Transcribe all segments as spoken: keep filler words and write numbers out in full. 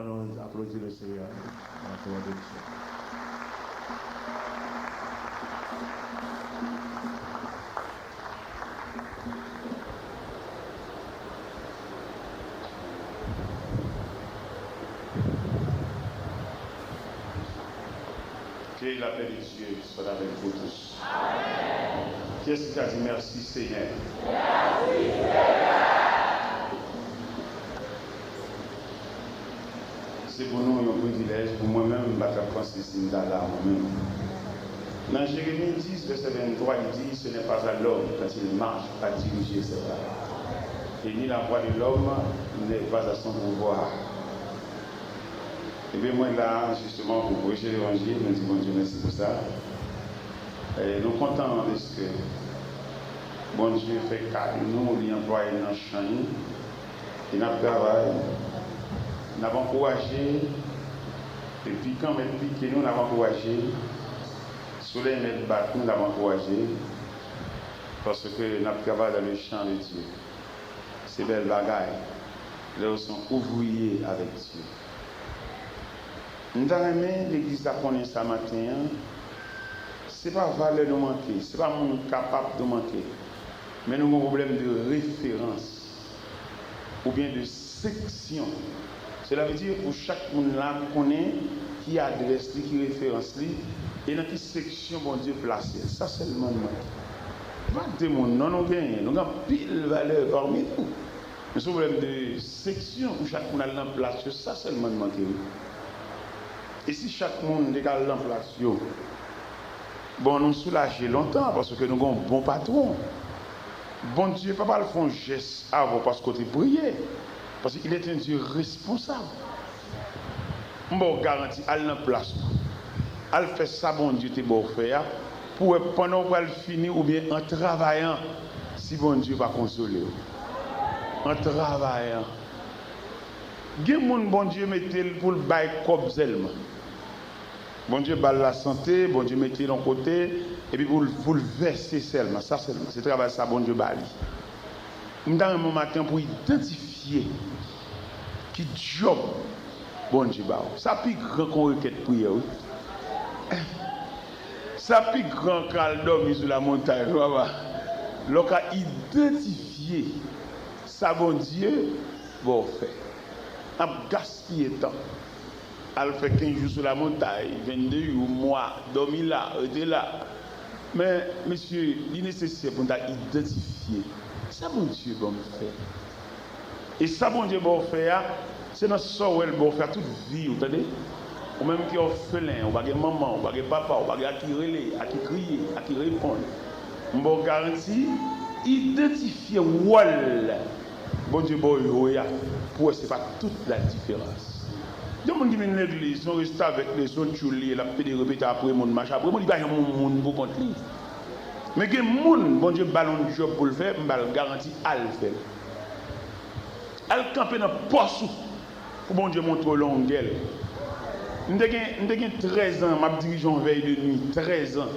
Allons applaudir le Seigneur. Acclamons Dieu. Que la paix de Dieu soit avec vous tous. Kiyès ki ka di mèsi, Senyè? Se pou nou yon privilèj, pou mwen menm, m pa t ap panse si m ta la mwen menm. Nan Jeremi dis, vèsè venntwa, li di, Ce n'est pas à l'homme quand il marche à diriger ses pas, et ni la voix de l'homme n'est pas à son pouvoir. Ebyen, mwen la, jisteman, pou preche levanjil, mwen di Bondye mèsi pou sa. E nou kontan dèske Bondye fè ka de nou, li anplwaye n nan chan li, e n ap travay, n ap ankouraje, e pikan mèt pike nou, n ap ankouraje, solèy mèt bat nou, n ap ankouraje, paske n ap travay dans le champ de Dieu. Se bèl bagay lè w se yon ouvriye avèk Dye. M ta renmen legliz la konnen sa maten an, se pa valè nou manke, se pa moun nou kapab nou manke, men nou gen yon pwoblèm de referans oubyen de seksyon. Sela vle di pou chak moun la konnen ki adrès li, ki referans li, e nan ki seksyon Bondye plase l. Sa sèlman nou manke. Pa de moun non nou genyen, nou gen anpil valè pami nou. Men se yon pwoblèm de seksyon pou chak moun al nan plas yo, sa sèlman n manke wi. E si chak moun te ka al nan plas yo, bon, nou soulaje lontan, paske nou gen yon bon patwon. Bondye p ap al fè yon jès avè w paske w te priye, paske il est un Dieu responsable. M ba w garanti, al nan plas ou. Al fè sa Bondye te ba w fè a, pou w wè pandan w pral fini oubyen an travayan, si Bondye pa konsole w. An travayan. Gen moun Bondye mete l pou l bay kòb sèlman. Bondye ba l lasante, Bondye mete l yon kote, epi pou l, pou l vèse sèlman, sa sèlman. Se travay sa Bondye ba li. M ta renmen yon maten pou idantifye ki djòb Bondye ba w. Sa pi gran ke yon rekèt priyè, wi. Sa pi gran ke al dòmi sou lamontay, wi, papa. Lè w ka idantifye sa Bondye ba w fè. N ap gaspiye tan. Al fè kenz jou sou lamontay, vennde jou, mwa, dòmi la, rete la. Men, mesye, li nesesè pou n ta idantifye sa Bondye ban m fè. E sa Bondye ba w fè a, se nan sa w wè l ba w fè a tout vi w, tande? Ou menm ki òfelen, ou pa gen manman, ou pa gen papa, ou pa gen a ki rele, a ki kriye, a ki reponn. M ba w garanti, idantifye wòl Bondye ba w yo a, pou wè se pa tout la diferans. Gen moun ki vin legliz, se yon restavèk li ye, se yon tchoul li ye, l ap pede repete apre moun, mache apre moun, li pa janm yon moun pou kont li. Men gen moun, Bondye ba l yon djòb pou l fè, m ba l garanti, al fè l. Al kanpe nan pòs ou, pou Bondye montre w longè l. M te gen, m te gen trèz an, m ap dirije yon vèy de nwi, trèz an.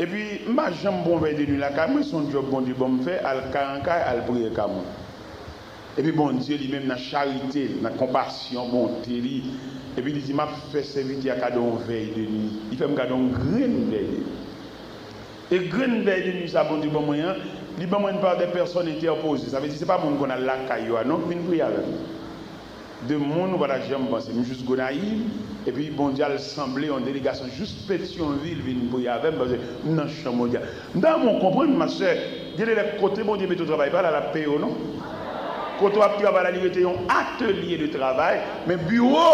Epi, m pa janm pran vèy de nwi lakay mwen, se yon djòb Bondye ban m fè, al kay an kay, al priye ka moun. Epi Bondye li menm nan charite l, nan konpasyon, bonte li, epi li di, "M ap fè sèvitè a kado yon vèy de nwi." Li fè m kado yon grenn vèy de nwi. E grenn vèy de nwi sa Bondye ban mwen an, li ban mwen l par des personnes interposées. Sa vle di, se pa moun konn al lakay yo a, non, vin priye avè m. De moun ou pa ta janm panse. M jis Gonayiv, epi Bondye al sanble yon delegasyon jis Petyonvil vin priye avè m, paske m nan chanm Bondye a. M ta renmen w konprann, ma sè, gen de lè kote Bondye mete w travay pa la, l ap peye w, non. Kote w ap travay la, li rete yon atelye de travay, men biwo.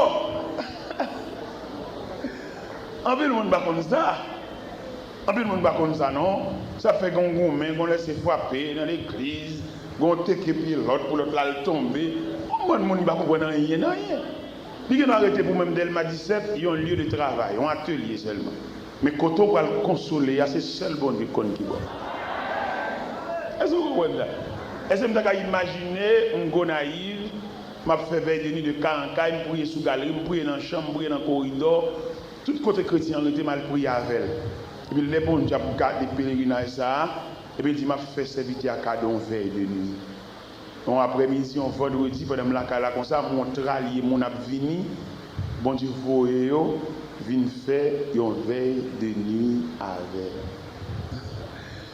Anpil moun pa konn sa. Anpil moun pa konn sa non. Sa fè gen yon goumen, gen yon lèse frape nan legliz, gen yon teke pye lòt pou lòt la al tonbe. Yon bann moun ki pa konprann anyen nan anyen. Li gen dwa rete pou menm Dèlma disèt, yon lye de travay, yon atelye sèlman. Men kote w pral konsole a, se sèl Bondye k konn ki bò. Èske w konprann sa? Èske m ta ka imajine m Gonayiv, m ap fè vèy de nwi de kay an kay, m priye sou galri, m priye nan chanm, m priye nan koridò, tout kote kretyen an rete, m al priye avè l. Epi lè Bondye ap gade pelerinaj sa a, epi l di, "M ap fè sèvitè a kado yon vèy de nwi." Yon aprèmidi, yon vandredi, pandan m lakay la konsa, m wè yon tralye moun ap vini, Bondye voye yo vin fè yon vèy de nwi avè m.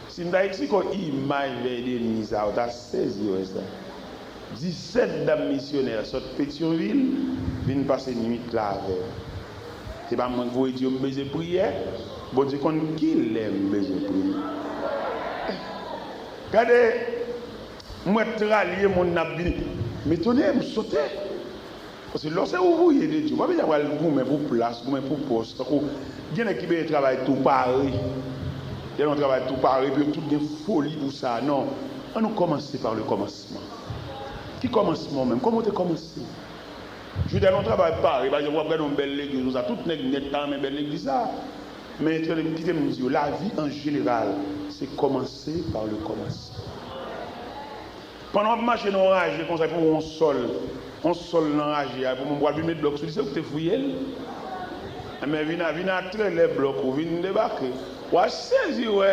Si m ta eksplike w imaj vèy de nwi sa, ou ta sezi wè sa. Disèt dam misyonè sot Petyonvil vin pase nwit la avè m. Se pa mwen k voye di yo m bezwen priyè, Bondye konn kilè m bezwen priye. Gade, m wè tralye moun nan ap vini. M etone, m sote. Paske lè w se ouvriye de Dye, w pa bezwen pral goumen pou plas, goumen pou pòs. Tankou gen nèg ki bezwen travay tou pare. Gen yon travay tou pare, epi yo tout gen foli pou sa. Non. Ann nou kòmanse pa le kòmansman. Ki kòmansman w menm? Kòman w te kòmanse? Jodi a, yon travay pare, pa egzanp, w ap gade yon bèl legliz konsa, tout nèg nèt ta renmen bèl legliz sa. Men, kite m di w, lavi an jeneral, se kòmanse pa le kòmansman. Pandan w ap mache nan yon raje konsa, epi w wè yon sòl, yon sòl nan raje a, epi w pral vin met blòk sou li, se ou ki te fouye l. Enben, vin a, vin a trelè blòk ou, vin debake. W a sezi wè,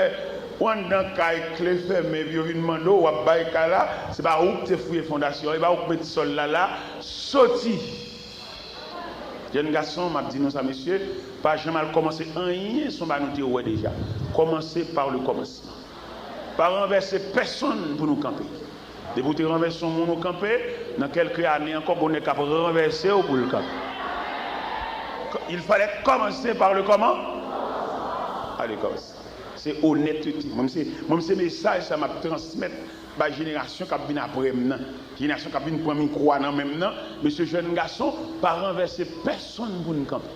w anndan kay, kle fèmen, epi yo vin mande w, w ap bay kay la, se pa ou ki te fouye fondasyon an, e pa ou ki met sòl la la, soti! Jèn gason, m ap di nou sa, mesye, pa janm al kòmanse anyen, se yon bagay nou te wè deja. Kòmanse pa le kòmansman. Pa ranvèse pèsonn pou nou kanpe. Depi w te ranvèse yon moun ou kanpe, nan kèlke ane ankò, gon nèg k ap ranvèse w pou l kanpe. Il fallait commencer par le comment? Allez, kòmanse. Se onètete. Mwen, se, mwen, se mesaj sa m ap transmèt bay jenerasyon k ap vin apre m nan. Jenerasyon k ap vin pran mikwo a nan men m nan. Mesye, jèn gason, pa ranvèse pèsonn pou n kanpe.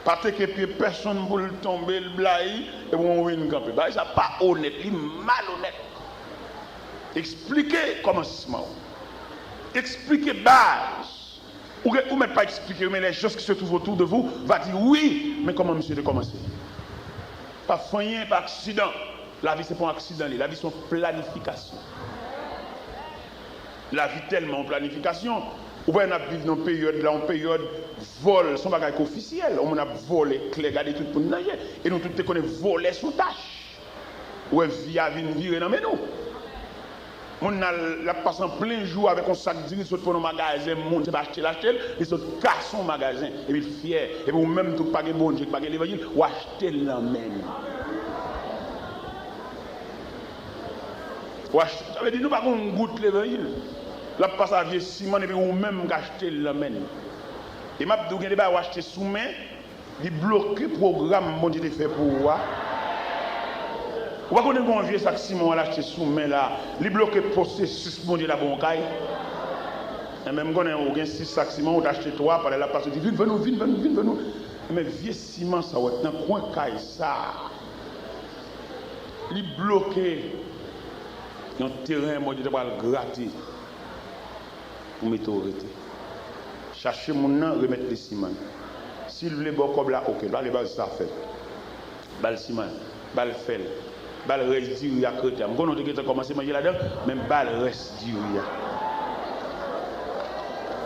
Pa teke pye pèsonn pou l tonbe, l blayi, epi w vin kanpe. Bagay sa pa onèt, li malonèt. Eksplike kòmansman w. Eksplike baz. Ou, gen- ou mèt pa eksplike yo, men les gens qui se trouvent autour de vous va dire, wi, men kòman misye te kòmanse? Pa fè anyen pa aksidan. Lavi se pa yon aksidan li. Lavi se yon planifikasyon. Lavi tèlman yon planifikasyon. Ou pa wè n ap viv nan peryòd la, yon peryòd vòl, se yon bagay ki ofisyèl. Yon moun ap vòlè klè, gade tout moun nan je. E nou tout te konnen vòlè se yon tach. Ou wè vi a vin vire nan men nou. Moun nan, l ap pase an plen jou avèk yon sak diri, sot pran nan magazen moun, se pa achte l achte l, li sot kase yon magazen, epi l fyè, epi ou menm tou k pa gen Bondye, k pa gen levanjil, w achte l nan men l. W achte, sa vle di nou pa gen yon gout levanjil. L ap pase a vye siman, epi ou menm k achte l nan men l. E m ap di w, gen de bagay w achte sou men, li bloke pwogram Bondye te fè pou ou a. Ou pa konnen gen yon vye sak siman w al achte sou men la, li bloke pwosesis Bondye ta ba w yon kay. Enben, m konnen ou gen sis sak siman, ou t achte twa, pandan l ap pase, ou di, vin, vann nou, vin, vann nou, vin, vann nou. Enben, vye siman sa w wè nan kwen kay sa, li bloke yon teren Bondye te pral grate. Ou mete w rete. Chache moun nan, remèt li siman. Si l vle ba w kòb la, oke. L pa vle ba l, sa fèt. Ba l siman. Ba l fè l. Ba l rès diri ak rete a. M konnen w te gentan kòmanse manje ladan, men ba l rès diri a.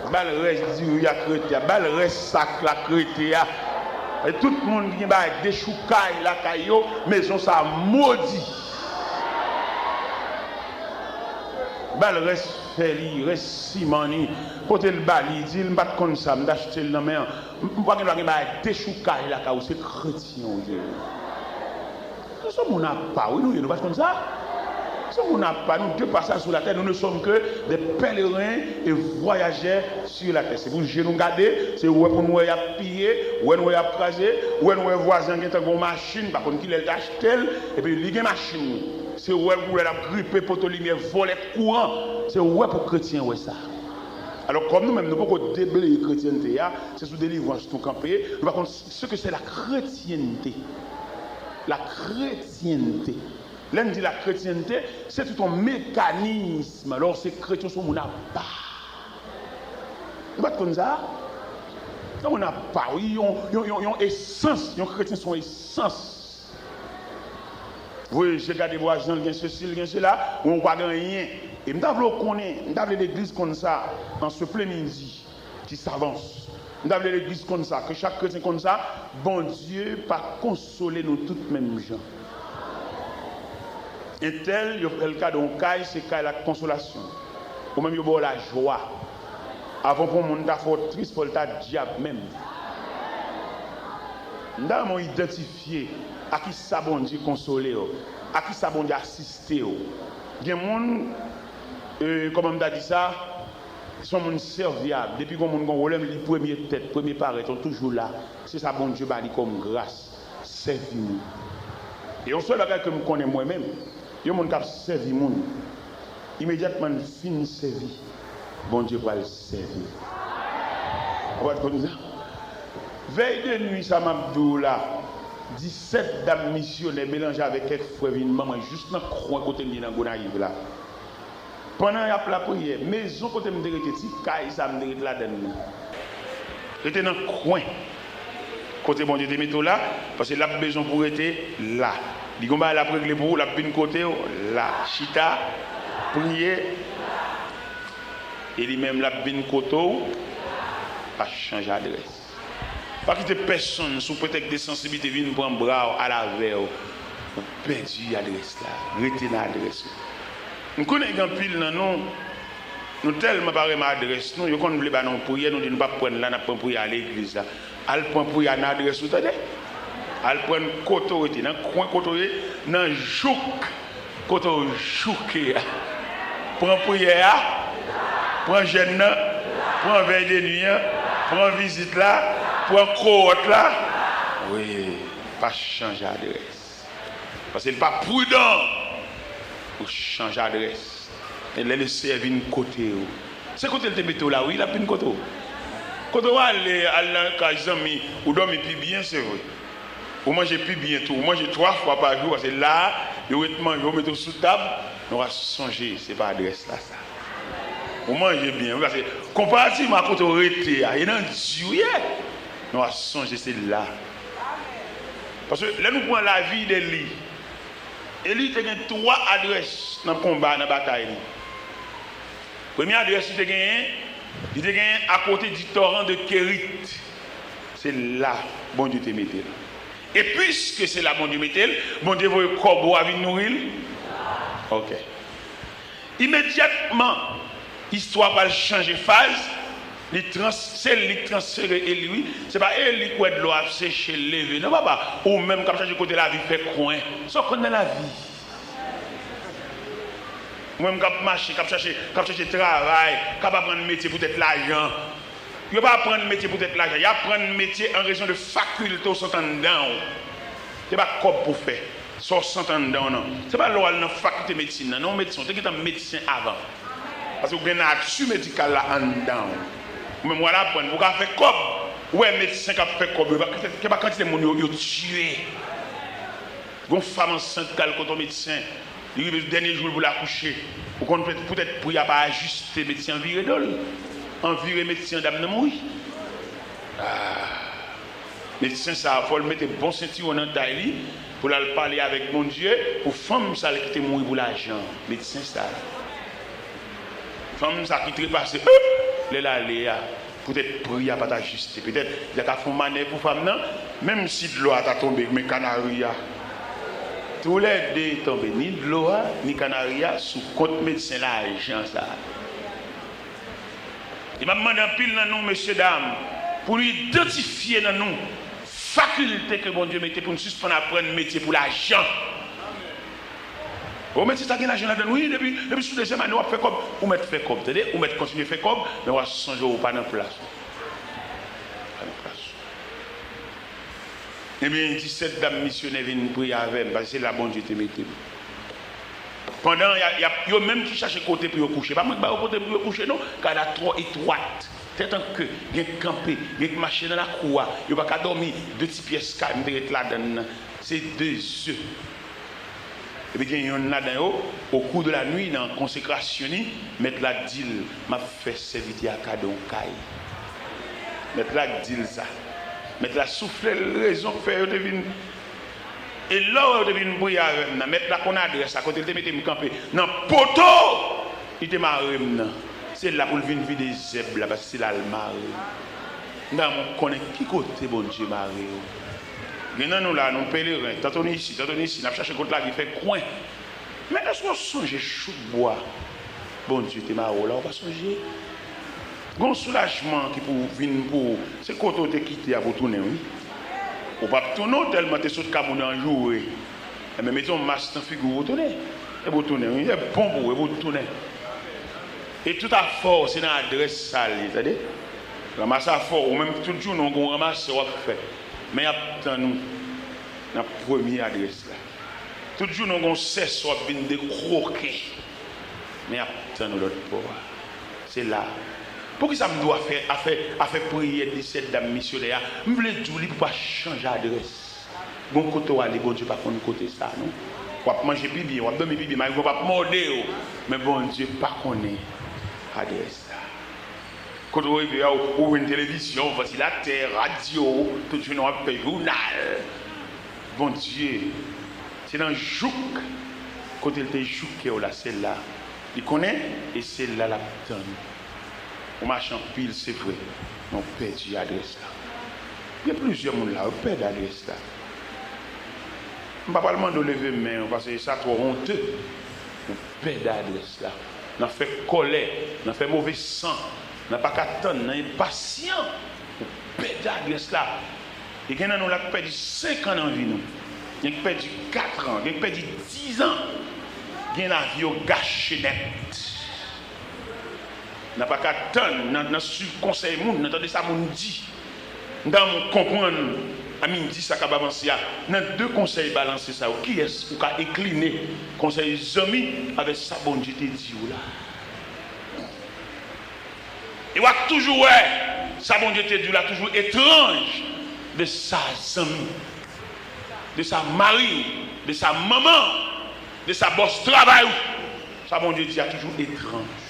Ba l rès diri ak rete a. Ba l rès sak la ak rete a. E tout moun ki gen bagay dechoukay lakay yo, mezon sa a modi. Ba l rès fè li, rès siman li. Pote l ba li, di l, m pa t konn sa, m t achte l nan men an. M, m pa gen dwa gen bagay dechoukay lakay ou, se kretyen ou ye. Nou se moun apa, wi, nou ye, nou pa t konn sa? Se moun apa, nou de pasaj sou latè, nous ne sommes que des pèlerins et voyageurs sur la terre. Se pou je nou gade, se wè pou nou wè y ap piye, wè nou wè y ap kraze, wè nou wè vwazen an gentan gen yon machin, pa konn kilè l te achte l, epi li gen machin li. Se wè pou wè l ap gripe poto limyè, vòlè kouran. Se wè pou kretyen wè sa. Alò, kòm nou menm, nou poko debleye kretyènte a, se sou delivrans nou kanpe, nou pa konn ce que c'est la chrétienté. La chrétienté. Lè n di la chrétienté, se tout yon mekanis. Lè w se kretyen, w se yon moun apa. Nou pa t konn sa? Yon moun apa, wi, yon, yon, yon, yon esans. Yon kretyen se yon esans. Voye je gade vwazen l, gen sesi, l gen sela, ou pa gen anyen. E m ta vle w konnen, m ta vle legliz konn sa, an se plen midi ki savans. M ta vle legliz konn sa, ke chak kretyen konn sa, Bondye pa konsole nou tout menm jan. Entèl, yo fè l kado yon kay, se kay la k konsolasyon. Ou menm, yo ba w lajwa. Avan pou yon moun ta fè w tris, fò l ta dyab menm. M ta renmen w idantifye a ki sa Bondye konsole w, a ki sa Bondye asiste w. Gen moun, e, kòman m ta di sa, se yon moun sèvyab. Depi gen yon moun gen yon pwoblèm, li premye tèt, premye parèt, yon toujou la. Se sa Bondye ba li kòm gras. Sèvi moun. E yon sèl bagay ke m konnen mwen menm, yon moun k ap sèvi moun, imedyatman l fin sèvi, Bondye pral sèvi l. Ou pa t konn sa? Vèy de nwi sa m ap di w la, disèt dam misyonè melanje avèk kèk frè vin ban mwen jis nan kwen kote m ye nan Gonayiv la. Pandan y ap lapriyè, mezon kote m te rete, ti kay sa m te rete ladann nan, rete nan kwen kote Bondye te mete w la, paske l ap bezwen pou w rete la. Li gon bagay l ap regle pou ou, l ap vin kote w la. Chita, priye, e li menm l ap vin kote w. Pa chanje adrès. Pa kite pèsonn sou pretèks de sansiblite vin pran bra w, al avè w. Ou pèdi adrès la. Rete nan adrès ou. M konnen gen anpil nan nou, nou tèlman pa renmen adrès nou, yo konn vle ba nou priyè, nou di nou p ap pran l la, n ap pran priyè a legliz la. Al pran priyè a nan adrès ou, tande. Al pran l kote w rete, nan kwen kote w ye, nan jouk kote w jouke a. Pran priyè a, pran jèn nan, pran vèy de nwi an, pran vizit la, pran kowòt la. Wi, pa chanje adrès. Paske l pa pridan pou w chanje adrès. E lè Leseyè vin kote w, se kote l te mete w la, wi, l ap vin kote w. Kote w ale, al nan kay zanmi, ou dòmi pi byen, se vre. Ou manje pi byen tou. Ou manje twa fwa pa jou, paske la a, yo ret manje, yo mete w sou tab, men w a sonje, se pa adrès la sa. Ou manje byen, wi, paske konparativman a kote w rete a, e nan di w ye, men w a sonje se la. Paske lè nou pran lavi de Eli, Eli te gen twa adrès nan konba, nan batay li. Premye adrès li te genyen, li te genyen akote di toran de Kerit. Se la Bondye te mete l. E piske se la Bondye mete l, Bondye voye kòbo a vin nouri l? Ok. Imedyatman, istwa pral chanje faz, li trans, se li k transfere Eli, wi. Se pa Eli k wè dlo ap seche, l leve. Non, papa, ou menm k ap chache kote lavi fè kwen. Sa w konn nan lavi? Ou menm k ap mache, k ap chache, k ap chache travay, k ap aprann metye poutèt lajan. Yo pa aprann metye poutèt lajan, y aprann metye an rezon de fakilte w santi anndan w. Se pa kòb pou fè, sa w santi anndan w nan. Se pa lè w al nan fakilte medsin nan, non, medsen, w te gentan medsen avan. Paske w gen nati medikal la anndan w. Ou menm w al aprann pou w ka fè kòb. Ou wè medsen k ap fè kòb yo, se pa kantite moun yo, yo tiye. Gon fanm ansent k al kote yon medsen, li rive dènye jou l pou l akouche. Ou konn poutèt, poutèt pri a pa ajiste, medsen an vire do l. An vire medsen an, dam nan mouri. Ah. Medsen sa a, fò l mete bon sentiwon nan tay li pou l al pale avèk Bondye pou fanm sa a ki te mouri pou lajan. Medsen sa a. Fanm sa a ki trepase, lè l ale a. Poutèt pri a pa t ajiste. Petèt, li ta ka fè yon manèv pou fanm nan, menm si dlo a ta tonbe, men kanari a. Toulède tonbe, ni dlo a, ni kanari a, sou kont medsen lajan sa a. E m ap mande anpil nan nou, mesye dam, pou nou idantifye nan nou fakilte ke Bondye mete pou nou sispann aprann metye pou lajan. O, metye sa gen lajan ladan l, wi, depi, depi sou dezyèm ane w ap fè kòb, ou mèt fè kòb, tande, ou mèt kontinye fè kòb, men w a sonje w pa nan plas ou. Pa nan plas ou. Ebyen, disèt dam misyonè vin priye avè m, paske se la Bondye te mete m. Pandan y a, y a, yo menm ki chache kote pou yo kouche, pa mwen k ba yo kote pou yo kouche, non, kay la twò etwat, tèt an ke, gen k kanpe, gen k mache nan lakou a, yo pa ka dòmi, de ti pyès kay m te ret ladann nan, se de ze. Epi gen yonn ladan yo, au cours de la nuit, nan konsekrasyon li, mèt la di l, m ap fè sèvitè a kado yon kay. Mèt la di l sa. Mèt la soufle l rezon k fè yo te vin. E lè w wè yo te vin priye avè m nan, mèt la konn adrès la, kote l te mete m kanpe, nan poto li te mare m nan. Se la pou l vin vide zèb la, paske se la l mare. M ta renmen w konnen ki kote Bondye mare w. Gen nan nou la, nou peleren, tanto n isi, tanto n isi, n ap chache kot lavi fè kwen. Men èske w sonje chouk bwa Bondye te mare w la, ou pa sonje? Gon soulajman ki pou vin pou ou, se kote w te kite a pou w tounen, wi. Ou p ap tounen, w tèlman te sot ka moun anjoure. Enben, mete yon mas nan figi w pou w tounen. E pou w tounen, wi. E bon pou ou, e pou w tounen. E tout afè w, se nan adrès sa l ye, tande? Ranmase afè w, ou menm tout jounen w gon ranmase w ap fè. Men y ap tann ou nan premye adrès la. Tout jounen w gon sèso ap vin dekwoke. Men y ap tann ou lòt bò a. Se la. Poukisa m di w afè, afè, afè priyè de sèt dam misyonè a? M vle di w li pou pa chanje adrès. Gon kote w ale, Bondye pa konn kote sa, non. W ap manje pi byen, w ap dòmi pi byen, malgre w p ap mòde w, men Bondye pa konnen adrès la. Kote w rive a, ou, ou jwenn televizyon, vantilatè, radyo, tout jounen w ap fè jounal. Bondye, se nan jouk kote l te jouke w la, se la. Li konnen, e se la l ap tann ou. Ou mache anpil, se vre, men w pèdi adrès la. Gen plizyè moun la, yo pèdi adrès la. M pa pral mande w leve men w, paske sa twò onte. Ou pèdi adrès la. Nan fè kòlè, nan fè move san, nan pa ka tann, nan enpasyan. Ou pèdi adrès la. E gen nan nou la k pèdi senk an nan vi nou. Gen k pèdi kat an, gen k pèdi diz an. Gen lavi yo gache nèt. Nan pa ka tann, nan, nan swiv konsèy moun, nan tande sa moun di. M ta renmen w konprann, a midi sa k ap avanse a, nan de konsèy balanse sa yo, kiyès ou ka enkline konsèy zanmi avèk sa Bondye te di w la? E w ap toujou wè sa Bondye te di w la toujou etranj de sa zanmi, de sa mari, de sa manman, de sa bòs travay ou. Sa Bondye di a toujou etranj.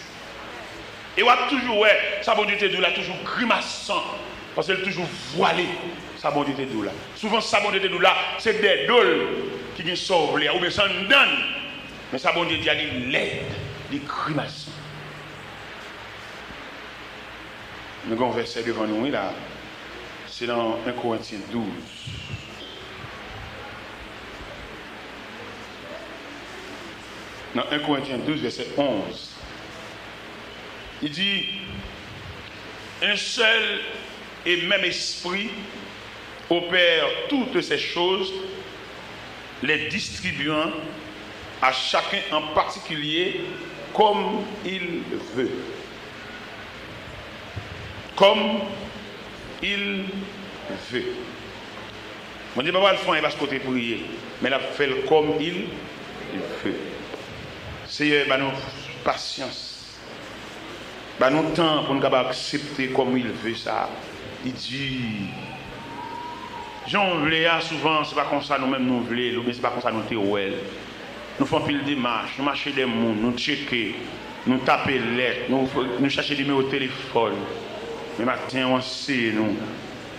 E w ap toujou wè sa Bondye te di w la toujou grimasan, paske l toujou vwale sa Bondye te di w la. Souvan sa Bondye te di w la, se dèyè do l ki gen sa w vle a, oubyen s anndan l. Men sa Bondye di a, li lèd, li grimasan. Nou gen yon vèsè devan nou, wi, la. Se nan en Korentyen douz. Nan en Korentyen douz, vèsè onz. Li di, un seul et même esprit opère toutes ces choses, les distribuant à chacun en particulier comme il veut. Comme il veut. Bondye pa pral fè anyen paske w te priye, men l ap fè l comme il veut. Seyè, ban nou pasyans. Ban nou tan pou n kapab aksepte comme il veut sa. Li di, jan w vle a, souvan, se pa konsa nou menm nou vle l, oubyen se pa konsa nou te wè l. Nou fè anpil demach, nou mache dèyè moun, nou tcheke, nou tape lèt, nou, nou chache nimewo telefòn. Men maten an, w anseye nou,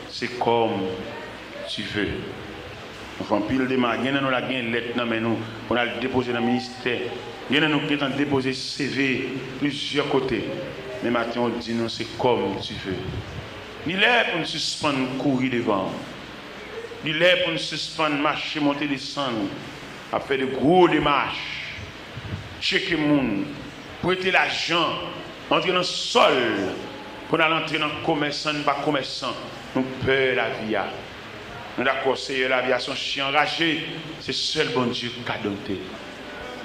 se comme tu veux. Nou fè anpil demach. Gen nan nou la gen lèt nan men nou pou n al depoze nan ministè. Gen nan nou ki gentan depoze C V plizyè kote. Men maten an, w di nou, se comme tu veux. Li lè pou n sispann kouri devan w. Li lè pou n sispann mache monte desann, ap fè de gwo demach, tcheke moun, prete lajan, antre nan sòl pou n al antre nan komès san n pa komèsan. Nou pè lavi a. Nou dakò, Seyè, lavi a se yon chen anraje, se sèl Bondye k ka dompte l.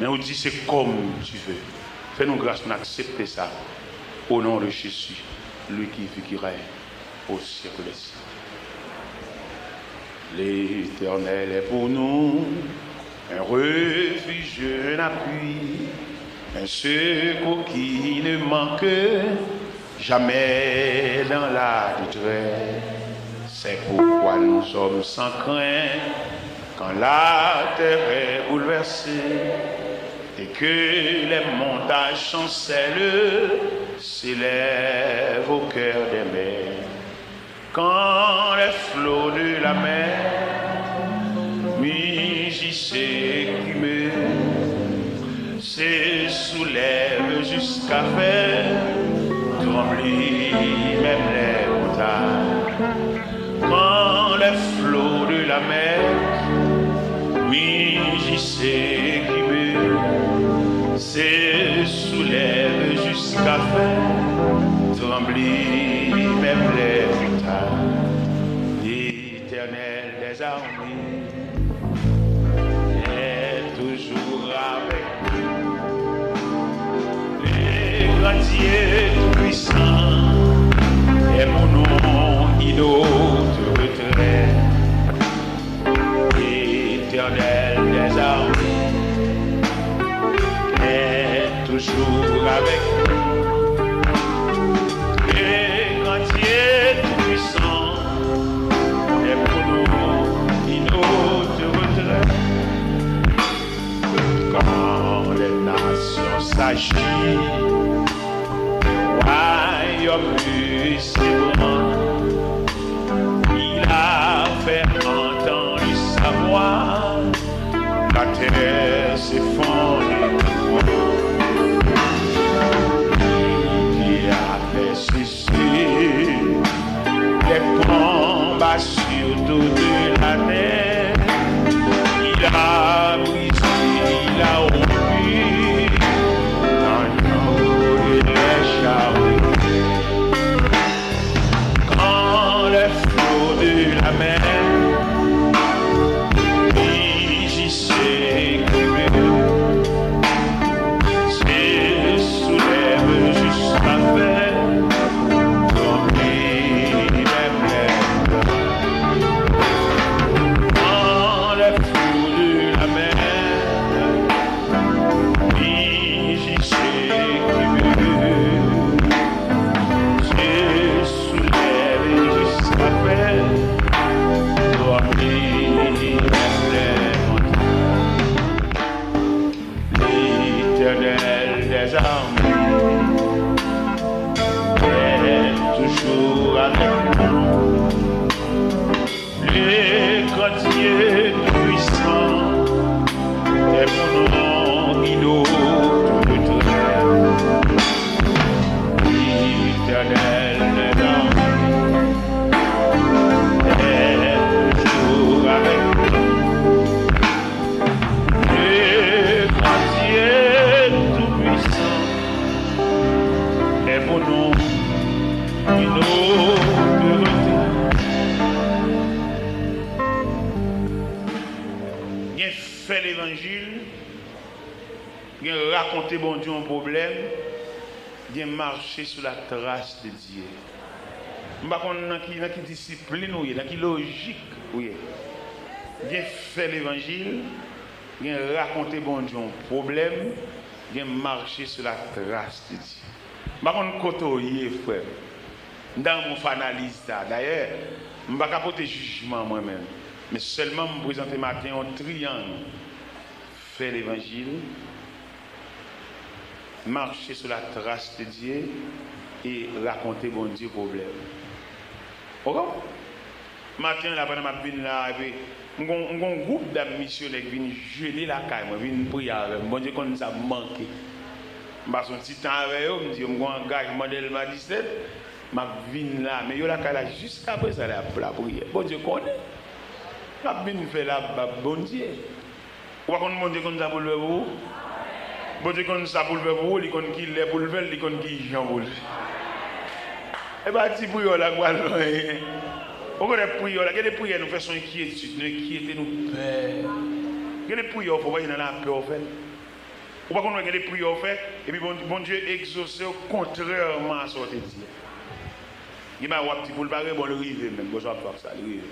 Men ou di, se comme tu veux. Fè nou gras pou n aksepte sa. Au nom de Jésus, lui qui vit, qui règne au siècle des siècles. L'Éternel est pour nous un refuge, un appui, un secours qui ne manque jamais dans la détresse. C'est pourquoi nous sommes sans crainte quand la terre est bouleversée et que les montagnes chancellent, s'élèvent au cœur des mers. Quand les flots de la mer mugissent et écument, se soulèvent jusqu'à faire trembler même les montagnes. Quand les flots de la mer mugissent et écument, Trembler même les montagnes. L'Éternel des armées est toujours avec nous. Le grand Dieu tout-puissant est pour nous une haute retraite. L'Éternel des armées est toujours avec nous. Le grand Dieu tout-puissant est pour nous une haute retraite. Quand les nations s'agitent, royaume s'ébranle. Il a fait entendre sa voix, la terre s'effondre. Il a fait cesser les combats sur toute la terre. Il a brisé, il a rompu l'agneau et les charrettes. Quand les flots de la mer mugissent et cumulent, se soulève jusqu'à faire trembler les plaines. Quand les flots de la mer mugissent et cumulent, se soulève jusqu'à faire trembler les montagnes. L'Éternel des armées est toujours avec nous. Le grand Dieu tout-puissant est pour nous une haute retraite. L'Éternel des armées est toujours avec nous. Le grand Dieu tout-puissant est pour nous une haute retraite. Gen fè levanjil, gen rakonte Bondye yon pwoblèm, gen mache sou la tras de Dye. M pa konn nan ki, nan ki disiplin ou ye, nan ki lojik ou ye. Gen fè levanjil, gen rakonte Bondye yon pwoblèm, gen mache sou la tras de Dye. M pa konn kote w ye, frè m. M ta renmen w fè analiz sa. Dayè, m pa ka pote jijman mwen menm. Men sèlman m prezante maten yon triyang. Fè levanjil, mache sou la tras de Dye e rakonte Bondye pwoblèm. Ou konprann? Maten an la, pandan m ap vin la, epi m gon, m gon gwoup dam misyonè ki vin jene lakay mwen, vin priye avè m. Bondye konn sa m manke. M pase yon ti tan avè yo, m di yo m gon angajman Dèlma disèt, m ap vin la. Men yo lakay la jiskaprezan, la, la priyè. Bondye konnen. M ap vin fè labab Bondye. Ou pa konn Bondye konn sa pou l fè pou ou? Bondye konn sa pou l fè pou ou, li konn ki lè pou l fè l, li konn ki jan pou l fè l. E pa ti priyè w la k pral fè anyen. Ou konnen priyè w la, gen de priyè nou fè se yon enkyetid, nou enkyete, nou pè. Gen de priyè w fè, w pa nan lapè w fè l. Ou pa konn wè gen de priyè w fè, epi Bon-, Bondye egzose w kontrèman a sa w te di a. Gen bagay w ap di pou l pa rive, bon, li rive menm, bon, sa w ap fè sa, li rive.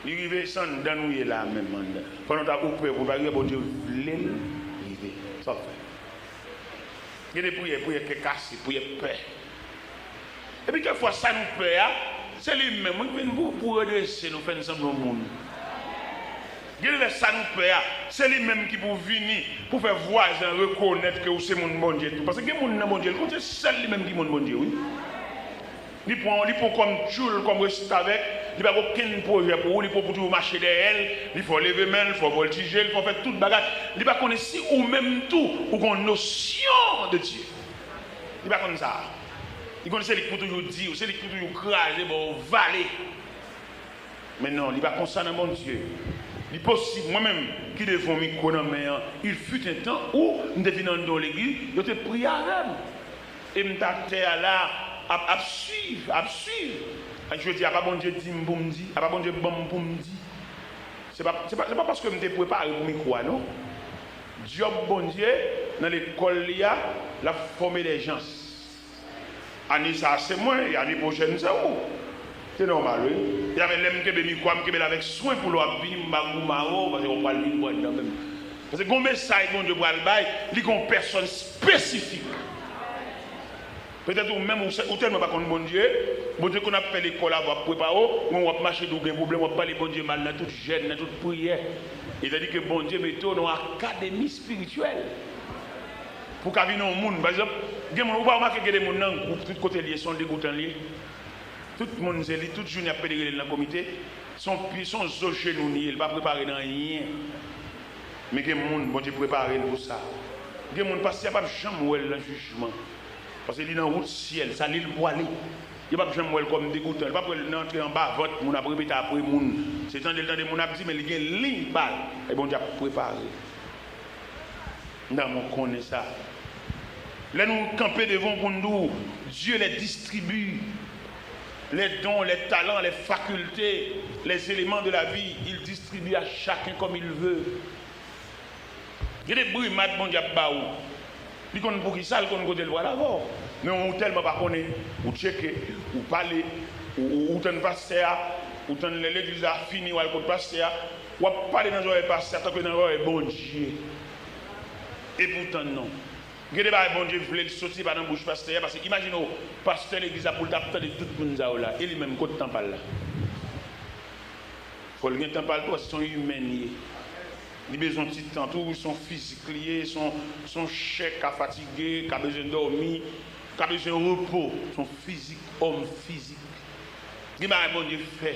Li rive se anndan nou ye la menm anndan. Fò nou ta ouvè pou l pa rive, Bondye vle l rive. Sa w ap fè. Gen de priyè, priyè kè kase, priyè pè. Epi kèk fwa sa nou pè a, se li menm wi ki vin pou, pou redrese nou, fè n sanble yon moun. Gen de lè sa nou pè a, se li menm ki pou vini, pou fè vwazen an rekonèt ke ou se moun Bondye tou. Paske gen moun nan Bondye, li konn se sèl li menm ki moun Bondye, wi. Li pran, li pran w kòm tchoul, kòm restavèk, li pa gen okenn pwojè pou ou, li pran w pou toujou mache dèyè l, li fè w leve men l, fè w vòltije l, fè w fè tout bagay. Li pa konnen si ou menm tou, ou gen yon nosyon de Dye. Li pa konn sa. Li konn se li k pou toujou di w, se li k pou toujou kraze, ba w vale. Men non, li pa konsa nan Bondye. Li posib, mwen menm ki devan yon mikwo nan men an, il fut un temps où m te vin anndan yon legliz, yo te priye avè m. E m t atè a la, ap, ap swiv, ap swiv. Jodi a, apa Bondye di m pou m di, apa Bondye ban m pou m di. Se pa, se pa, se pa paske m te prepare pou mikwo a, non. Djòb Bondye, nan lekòl li a, l ap fòme dè jans. Ane sa a se mwen, e ane pwochèn se ou. Se nòmal, wi. E avè lè m kenbe mikwo a, m kenbe l avèk swen pou lè w ap vini, m pa goumen avè w, paske w pral vin pran nan men m. Paske gon mesaj Bondye pral bay, li gon pèsòn espesifik. Petèt ou menm, ou, ou tèlman pa konn Bondye, Bondye konn ap fè lekòl avè w, ap prepare w, men w ap mache di w gen pwoblèm, w ap pale Bondye mal nan tout jèn, nan tout priyè. E tandike Bondye mete w nan yon akademi espirityèl. Pou w ka vin yon moun, pa egzanp, gen moun, ou pa remake gen de moun nan gwoup, tout kote l ye, se yon degoutan l ye. Tout moun se li, tout jounen ap pede rele l nan komite. Se yon pye, se yon zo jenou li ye, li pa prepare nan anyen. Men gen moun, Bondye prepare l pou sa. Gen moun, pastè a p ap janm wè l nan jijman. Paske li nan wout syèl, sa li l pwale. Yo p ap janm wè l kòm degoutan. Yo p ap wè l nan antre anba vant moun ap repete apre moun. Se tande l tande moun ap di, men li gen liy pa l. E Bondye ap prepare. M ta renmen w konnen sa. Lè nou kanpe devan w pou n di w, Dieu les distribue, les dons, les talents, les facultés, les éléments de la vie, il distribue à chacun comme il veut. Gen de brimad Bondye ap ba ou. Li konn poukisa, li konn kote l pral avè w. Men ou tèlman pa konnen, ou tcheke, ou pale, ou, ou, ou tann pastè a, ou tann lè legliz la fini, w al kot pastè a, w ap pale nan zòrèy pastè a tankou nan zòrèy Bondye. Epoutan non. Gen de bagay Bondye vle l soti pa nan bouch pastè a, paske imajine w, pastè legliz la pou l t ap tande tout moun sa yo la, e li menm kot tan pa l la? Fò l gen tan pa l tou, paske se yon imèn li ye. Li bezwen ti tan tou, se yon fizik li ye, se yon, se yon chè k ka fatige, k ka bezwen dòmi, k ka bezwen repo. Se yon fizik, òm fizik. Gen bagay Bondye fè.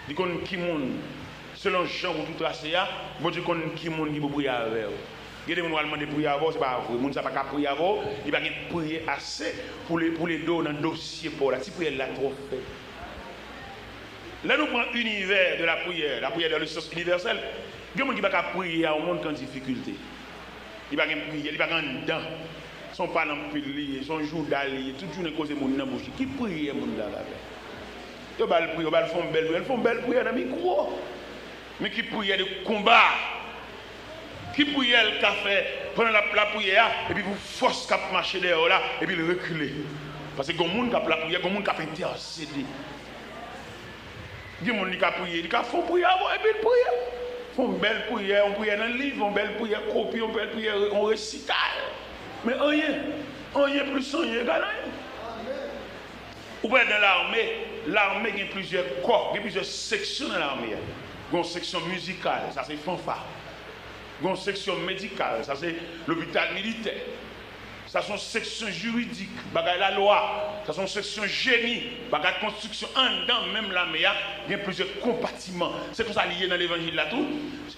Li konn ki moun, selon jan wout ou trase a, Bondye konn ki moun ki pou priye avè w. Gen de moun w al mande priye avè w, se pa vre. Moun sa pa ka priye avè w, li pa gen priyè ase pou l, pou l ede w nan dosye pa w la. Ti priyè l la twò fèb. Lè nou pran univers de la prière, la prière dans le sens universel, gen moun ki pa ka priye a yon moun ki an difikilte. Li pa gen priyè, li pa gen anndan. Se yon pale anpil li ye, se yon jouda li ye, tout jounen koze moun nan bouch li. Ki priyè moun sa ka fè? Yo ba l priyè, yo ba l fè yon bèl priyè, l fè yon bèl priyè nan mikwo. Men ki priyè de konba? Ki priyè l ka fè pandan l ap lapriyè a, epi pou fòs k ap mache dèyè w la, epi l rekile? Paske gon moun k ap lapriyè, gon moun k ap entèsede. Gen moun li ka priye, li ka fè yon priyè avan, epi l priye. Fè yon bèl priyè, yon priyè nan liv, yon bèl priyè kopi, yon bèl priyè, yon resital. Men anyen, anyen plis anyen egal anyen. Ou wè nan lame, lame gen plizyè kò, gen plizyè seksyon nan lame a. Gen yon seksyon mizikal, sa se fanfa. Gen yon seksyon medikal, sa se lopital militè. Sa se yon seksyon jiridik, bagay lalwa. Sa se yon seksyon jeni, bagay konstriksyon. Anndan menm lame a, gen plizyè konpatiman. Se konsa li ye nan levanjil la tou.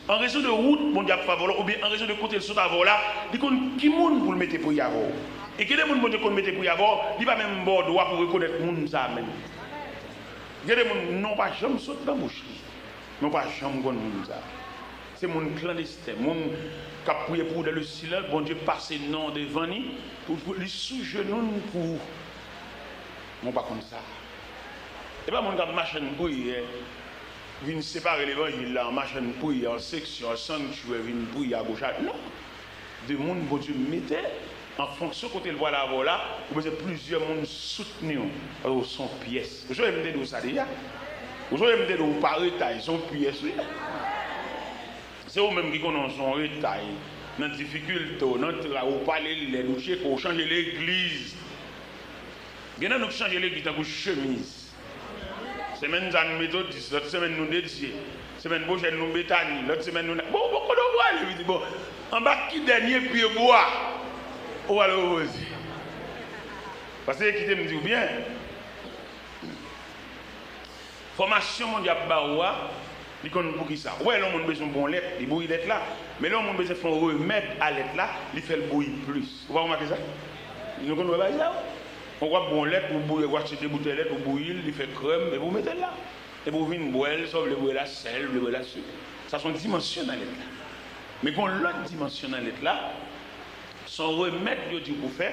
An rezon de wout Bondye ap fè avè w la, oubyen an rezon de kote l sot avè w la, li konn ki moun pou l mete priyè avè w. E gen de moun Bondye konn mete priyè avè w, li pa menm ba w dwa pou rekonèt moun sa a menm. Gen de moun, non pa janm sot nan bouch li. Non pa janm konn moun sa a. Se moun klandesten, moun k ap priye pou ou dans le silence, Bondye pase non devan li, pou, pou li sou jenou l pou ou. Men w pa konn sa. E pa moun k ap mache nan priyè, vin separe levanjil la, an machann priyè, an seksyon, an sanctuary, vin priye agoch a, non. De moun Bondye mete an fonksyon kote l pral avè w la, ou bezwen plizyè moun soutni w. Paske w se yon pyès. Ou sonje m te di w sa deja? Ou sonje m te di w ou pa retay, se yon pyès ou ye. Se ou menm ki konnen w se yon retay. Nan difikilte w, nan tray, ou pale lèd, ou tcheke, ou chanje legliz. Gen nan nou k chanje legliz tankou chemiz. Semèn sa nou Metodis, lòt semèn nou Dedye, semèn pwochèn nou Betani, lòt semèn nou na-, bon, bon, kote w prale, li di, bon, anba ki dènye pye bwa ou prale repoze? Paske kite m di w byen, fòmasyon Bondye ap ba ou a, li konn poukisa. Ou wè, lè yon moun bezwen bon lèt, li bouyi lèt la, men lè yon moun bezwen fè yon remèd a lèt la, li fè l bouyi plis. Ou pa remake sa? Nou konn wè bagay sa yo? Ou ap bon lèt, ou bouyi, ou achte de boutèy lèt, ou bouyi l, li fè krèm, epi ou mete l la. Epi ou vin bwè l, sa w vle bwè la, sèl, vle bwè la, sik. Sa se yon dimansyon nan lèt la. Men gen yon lòt dimansyon nan lèt la, se yon remèd yo di w pou fè,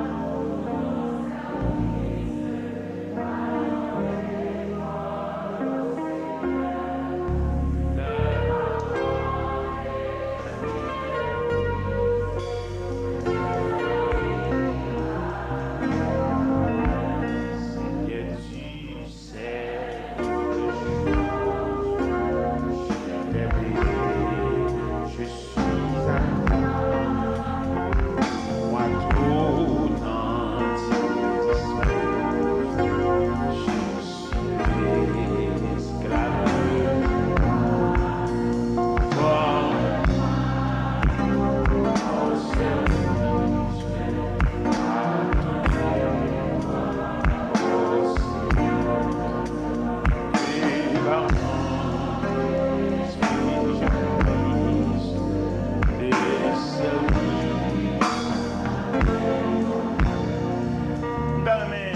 Seigneur, tu sais, je t'aime, je suis à toi. Moi, tout entier dispose. Je suis esclave. Forme-moi au service de ta gloire. M ta renmen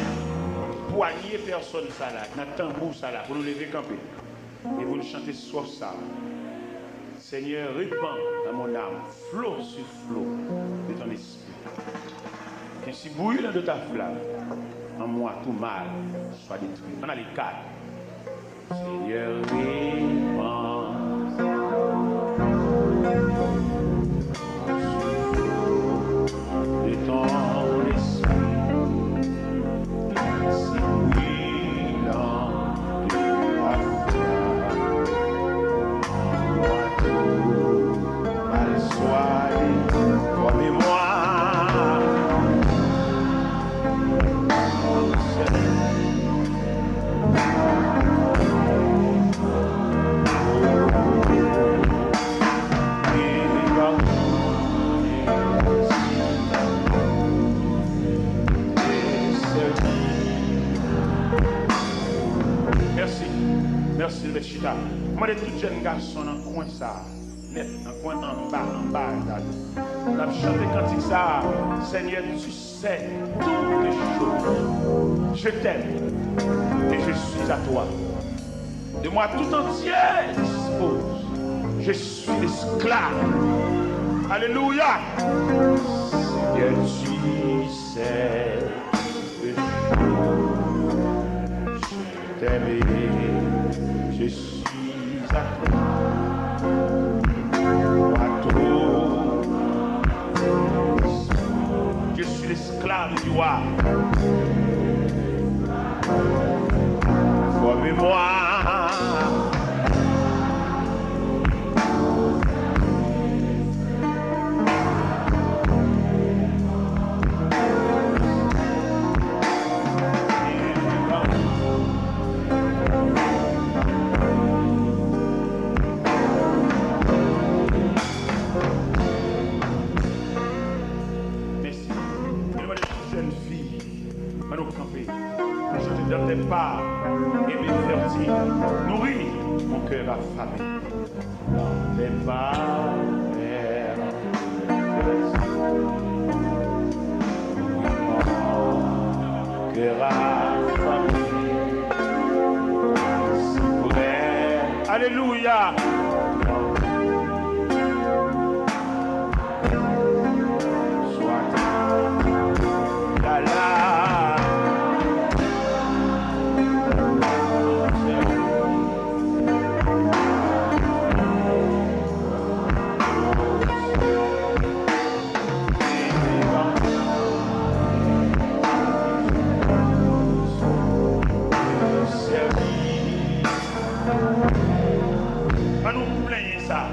pwanye pèsòn sa la, nan tanbou sa la, pou nou leve kanpe e pou nou chante swaf sa. Seigneur, répands dans mon âme flot sur flot de ton esprit. Qu'ainsi bouillant de ta flamme, en moi tout mal soit détruit. Ann ale, kat. Seigneur, répands sur flot de ton esprit. Qu'ainsi bouillant de ta flamme, en moi tout mal soit détruit. Formez-moi. Mèsi. Mèsi, mèt chita. Mande tout jèn gason nan kwen sa a, nèt, nan kwen anba, anba, gade. N ap chante kantik sa a, Seigneur, tu sais toutes choses. Je t'aime et je suis à toi. De moi tout entier dispose. Je suis esclave. Alléluia. Seigneur, tu sais toutes choses. Je t'aime, je suis à toi. Moi, tout. Je suis l'esclave du roi. Formez-moi. Mèsi. Mwen mande tout jèn fi, ann nou kanpe. Chante dans tes pas, aimé fertile, nourris mon cœur affamé. Dans tes pas, Père, nourris mon cœur affamé. Si près. Alléluia. Soit la la. Nou plenyen sa.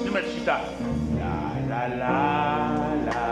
Nou mèt chita. La, la, la, la.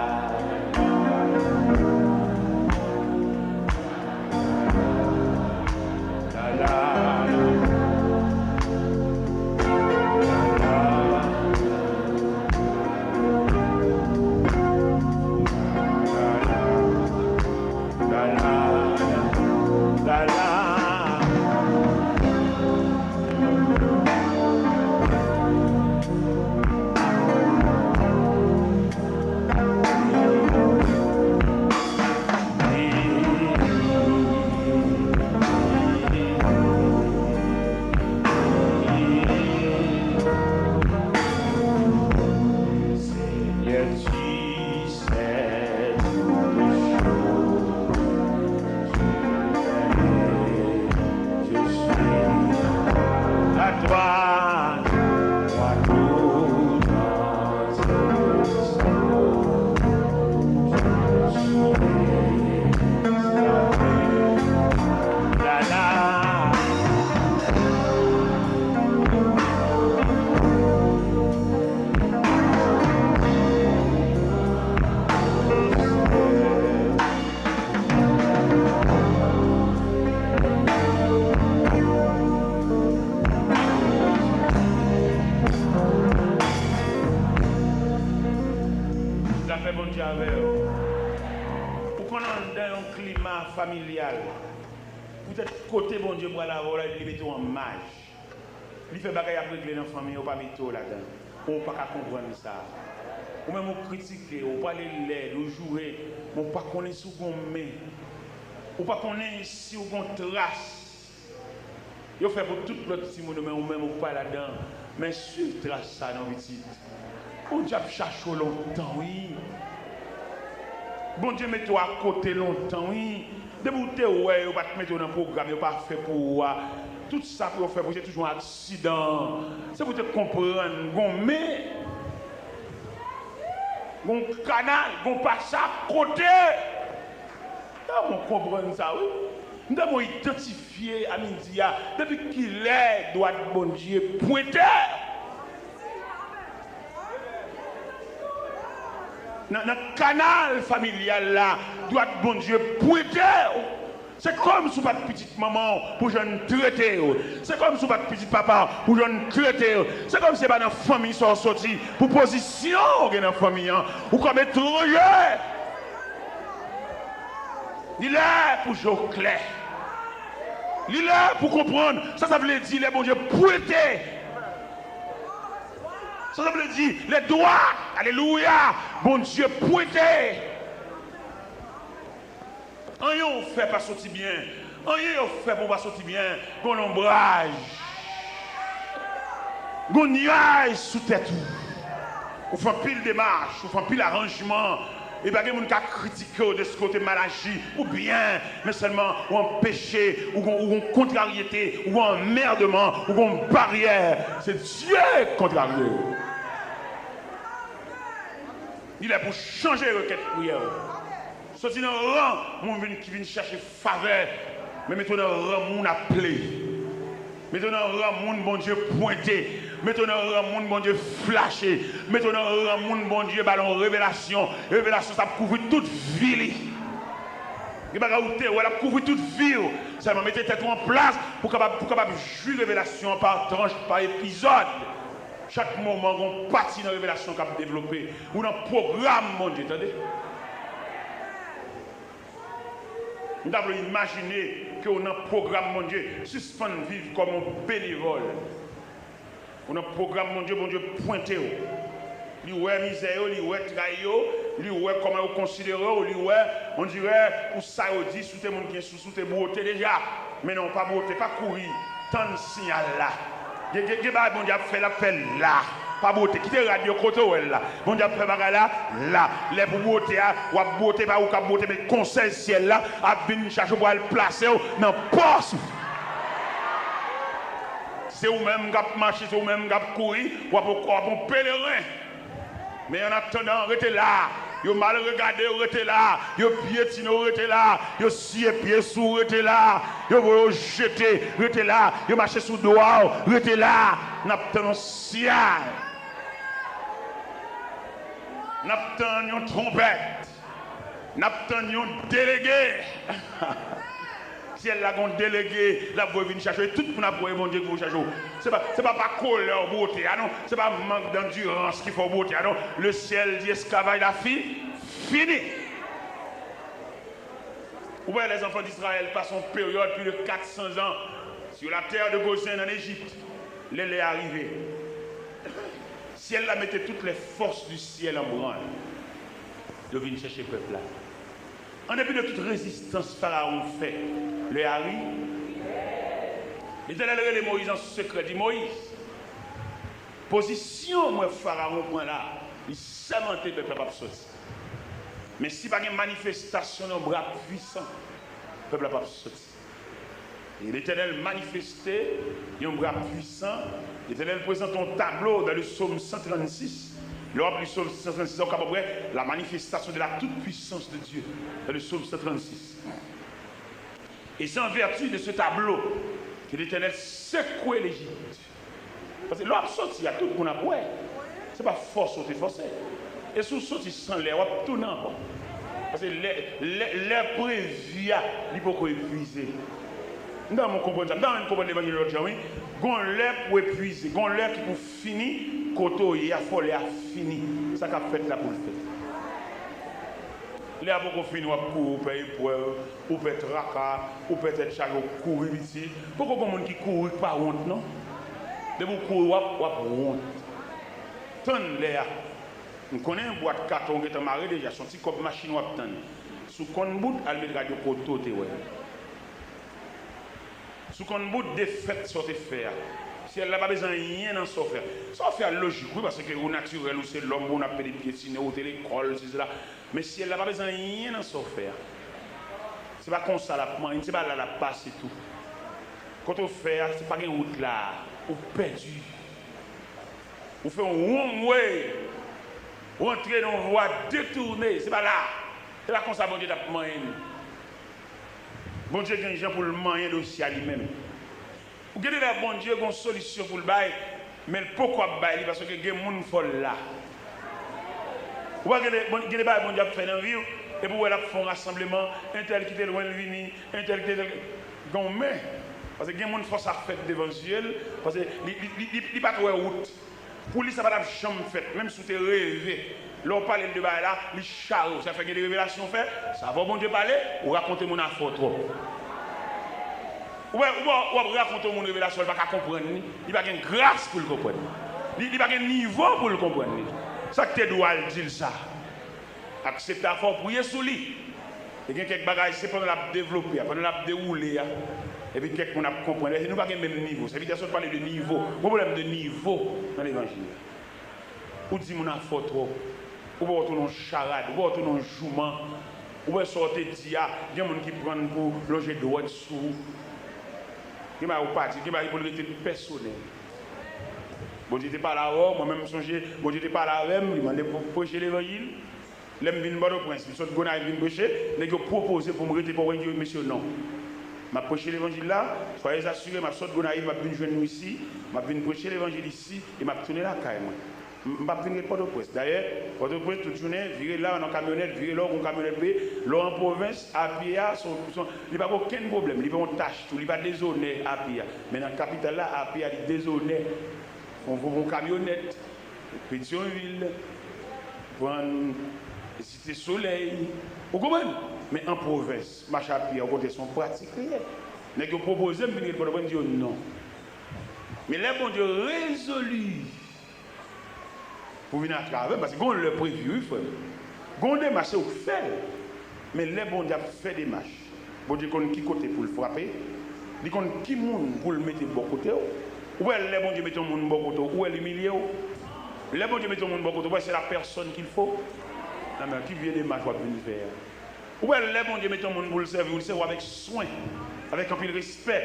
Seigneur, tu sais toutes choses. Je suis à toi, toi tout entier. La, la. Zafè Bondye avè w. Ou konn anndan yon klima familyal. Poutèt kote Bondye pral avè w la, li mete w an maj. Li fè bagay ap regle nan fanmi, yo pa mete w ladan. Ou pa ka konprann sa. Ou menm ou kritike, ou pale lèd, ou joure, men ou pa konnen si w gon men. Ou pa konnen si w gon tras. Yo fè pou tout lòt timoun yo, men ou menm ou pa ladan. Men swiv tras sa non, pitit. Bondye ap chache w lontan, wi. Bondye mete w akote lontan, wi. Depi w te wè yo pa t mete w nan pwogram, yo pa fè pou ou a, tout sa pou yo fè pou se toujou yon aksidan. Se pou te konprann, gon men, gon kanal, gon pasaj kote. Tèlman w konprann sa, wi. M tèlman w idantifye a midi a. Depi kilè dwat Bondye pwente? Nan, nan kanal familyal la, dwat Bondye pwente w. Se kòmsi w pa t pitit manman w pou jan n trete w. Se kòmsi w pa t pitit papa w pou jan n trete w. Se kòmsi se pa nan fanmi sa w soti pou pozisyon w gen nan fanmi an. Ou kòm etranje. Li lè pou je w klè. Li lè pou konprann sa sa vle di lè Bondye pwente. Sa sa vle di lè dwat, alelouya, Bondye pwente. Anyen w fè pa soti byen. Anyen yo fè pou w pa soti byen. Gon lonbraj. Gon nyaj sou tèt ou. Ou fè anpil demach, ou fè anpil aranjman. E pa gen moun ka kritike w de se ke w te mal aji. Ou byen, men sèlman ou anpeche, ou gon, ou gon kontraryete, ou gon anmèdman, ou gon baryè. Se Dye k kontrarye w. Li lè pou chanje rekèt priyè w. Soti nan ran moun vin, ki vin chèche favè, men mete w nan ran moun aple. Mete w nan ran moun Bondye pwente. Mete w nan ran moun Bondye flache. Mete w nan ran moun Bondye ba l yon revelasyon. Revelasyon sa ap kouvri tout vi li. Gen bagay ou te wè l ap kouvri tout vi w. Sèlman mete tèt ou an plas pou w kapab, pou w kapab jwi revelasyon an pa tranch, pa epizòd. Chak moman gon pati nan revelasyon k ap devlope. Ou nan pwogram Bondye, tande. M ta vle w imajine ke w nan pwogram Bondye. Sispann viv kòm yon benevòl. Ou nan pwogram Bondye, Bondye pwente w. Li wè mizè yo, li wè tray yo, li wè kòman yo konsidere w, li wè, ondirè, pou sa yo di, si w te moun ki gen sou, si w te bwote deja. Men non, pa bwote, pa kouri. Tann siyal la. Gen, gen, gen bagay Bondye ap fè, l ap fè la. Pa bwote. Kite rad yo kote w wè l la. Bondye ap fè bagay la, la. Lè pou bwote a, w ap bwote, pa ou k ap bwote, men konsèy syèl la ap vin chache w pou al plase w nan pòs ou. Se ou menm k ap mache, se ou menm k ap kouri, w ap, w ap yon peleren. Men an atandan, rete la. Yo mal regade w, rete la. Yo pyetine w, rete la. Yo siye pye sou w, rete la. Yo voye w jete, rete la. Yo mache sou dwa w, rete la. N ap tann yon siyal. N ap tann yon twonpèt. N ap tann yon delege. Syèl la gon delege, l ap voye vin chache w. E tout moun ap voye Bondye k voye chache w. Se pa, se pa pa kolè w bwote a non. Se pa mank dandirans ki fè w bwote a non. Le ciel dit esclavage la fi, fini. Ou wè, les enfants d'Israël passent une période plus de quatre cents ans sur la terre de Gosen en Égypte. Lè lè a rive, syèl la mete toutes les forces du ciel en branle. Yo vin chèche pèp la. An depi de tout rezistans Farawon fè, lè a rive. Letènèl rele Moyiz an sekrè, di, Moyiz, pozisyon m wè Farawon pran la, li sèmante pèp la p ap soti. Men si pa gen manifestasyon nan bra pwisan, pèp la p ap soti. E Letènèl manifeste yon bra pwisan. Letènèl prezante yon tablo dans le psaume cent trente-six. Lè w ap li Sòm san trannsis, w kapab wè la manifestation de la toute puissance de Dieu dans le psaume cent trannsis. Et c'est en vertu de ce tableau que l'Éternel secouait l'Égypte. Paske lè w ap soti a, tout moun ap wè. Se pa fòse w te fòse. E si w soti san lè, w ap tounen ankò. Paske lè, lè, lè previ a, li poko epuize. M ta renmen w konprann sa. M ta renmen w konprann levanjil lòt jan, wi. Gon lè pou epuize. Gon lè ki pou fini. Kote w ye a, fò lè a fini. Sa k ap fèt la pou l fèt. Lè a poko fini, w ap kouri, w pè eprèv, ou pè traka, ou pè tèt chaje, w kouri piti. Poko gon moun ki kouri k pa wont, non. Depi w kouri, w ap, w ap wont. Tann lè a. M konnen bwat katon w gentan mare deja, se yon ti kòb machin w ap tann. Si w konn bout, al met rad yo kote w te wè. Si w konn bout defèt sa w te fè a. Syèl la pa bezwen anyen nan sa w fè a. Sa w fè a lojik, wi, paske ou natirèl, ou se lòm, ou n ap pede pyetine, ou te lekòl, sesi la. Men syèl la pa bezwen anyen nan sa w fè a. Se pa konsa l ap manyen, se pa la l ap pase tou. Kote w fè a, se pa gen wout la a. Ou pèdi. Ou fè yon wrong way. Ou antre nan yon vwa detounen. Se pa la. Se pa konsa Bondye t ap manyen nou. Bondye gen jan pou l manyen dosye a li menm. Ou gen de lè Bondye gen yon solisyon pou l bay, men l poko ap bay li paske gen moun fò l la. Ou pa gen de, bon, gen de bagay Bondye ap fè nan vi w, epi w wè l ap fè yon rasanbleman, entèl ki te lwen l vini, entèl ki te tèl, gen yon men. Paske gen moun fò sa fèt devan zye l, paske li, li, li, li, li pa t wè wout. Pou li, sa pa t ap janm fèt, menm si w te reve. Lè w pale l de bagay la, li chare w. Sa fè gen de revelasyon w fè, sa fè w Bondye pale, ou rakonte moun afè w twòp. Ou wè, ou wè, w ap rakonte yon moun revelasyon, li pa ka konprann li, li pa gen gras pou l konprann. Li, li pa gen nivo pou l konprann li. Sa k te dwa l di l sa? Aksepte afè w, priye sou li. E gen kèk bagay, se pandan l ap devlope a, pandan l ap dewoule a, epi kèk moun ap konprann. Epi nou pa gen menm nivo. Sèvitè sot pale de nivo. Gon pwoblèm de nivo nan levanjil la. Ou di moun afè w twòp. Ou pa wè w tounen yon charad, ou pa wè w tounen yon jouman. Ou wè sa w te di a, gen moun ki pran l pou lonje dwèt sou ou. Gen bagay ou pa di, gen bagay pou l rete pèsonèl. Bondye te pale avè w, mwen menm m sonje, Bondye te pale avè m, li mande pou preche levanjil. Lè m vin Pòtoprens, m sot Gonayiv vin preche, nèg yo pwopoze pou m rete Pòtoprens, m di yo, mesye, non. M ap preche levanjil la, soyez asire, m ap sot Gonayiv, m ap vin jwenn nou isi, m ap vin preche levanjil isi, e m ap tounen lakay mwen. M, m p ap vin ret Pòtoprens. Dayè, Pòtoprens, tout jounen, vire la, nan kamyonèt, vire la, ou gon kamyonèt, lè w an pwovens, a pye a, se yon, se yon, li pa gen okenn pwoblèm, li pa yon tach tou, li pa dezonè a pye a. Men nan kapital la, a pye a, li dezonè. Ou pran yon kamyonèt, Petyonvil, pran Site Solèy. Ou konprann? Men an pwovens, mache a pye a, okontrè, se yon pratik li ye. Nèg yo pwopoze m vin ret Pòtoprens, m di yo non. Men lè Bondye rezoli pou vin atravè m, paske gon lè previ, wi, frè m. Gon demach, se ou k fè l. Men lè Bondye ap fè demach, Bondye konn ki kote pou l frape, li konn ki moun pou l mete bò kote w. Ou wè, lè Bondye mete yon moun bò kote w, ou wè l imilye w. Lè Bondye mete yon moun bò kote w, ou wè, se la pèsòn ki l fo. Nan men ki vye demach w ap vin fè a. Ou wè, lè Bondye mete yon moun pou l sèvi w, li sèvi w avèk swen, avèk anpil respè.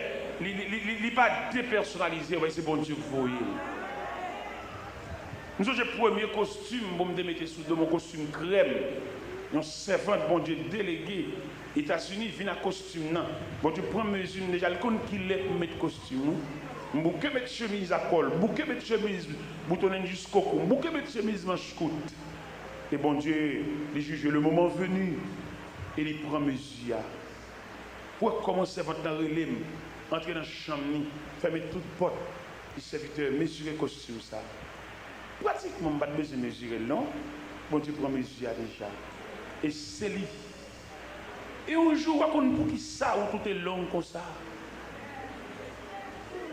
Li, li, li, li, li pa depèsonalize, ou wè, se Bondye k voye l. M sonje premye kostim pou m te mete sou do m, yon kostim krèm. Yon sèvant Bondye delege Etazini vin ak kostim nan. Bondye pran mezi m deja, li konn kilè pou m met kostim, wi. M bouke met chemiz a kòl, bouke met chemiz boutonnen jiskokou, m bouke met chemiz manch kout. E Bondye, li jije le moment venu, e li pran mezi a. Ou wè kòman sèvant lan rele m, antre nan chanm ni, fèmen tout pòt, li, sèvitè, mezire kostim sa. Pratikman, m pa t bezwen mezire l non. Bondye pran mezi a deja. E se li. E yon jou, w a konn poukisa wout ou te long konsa.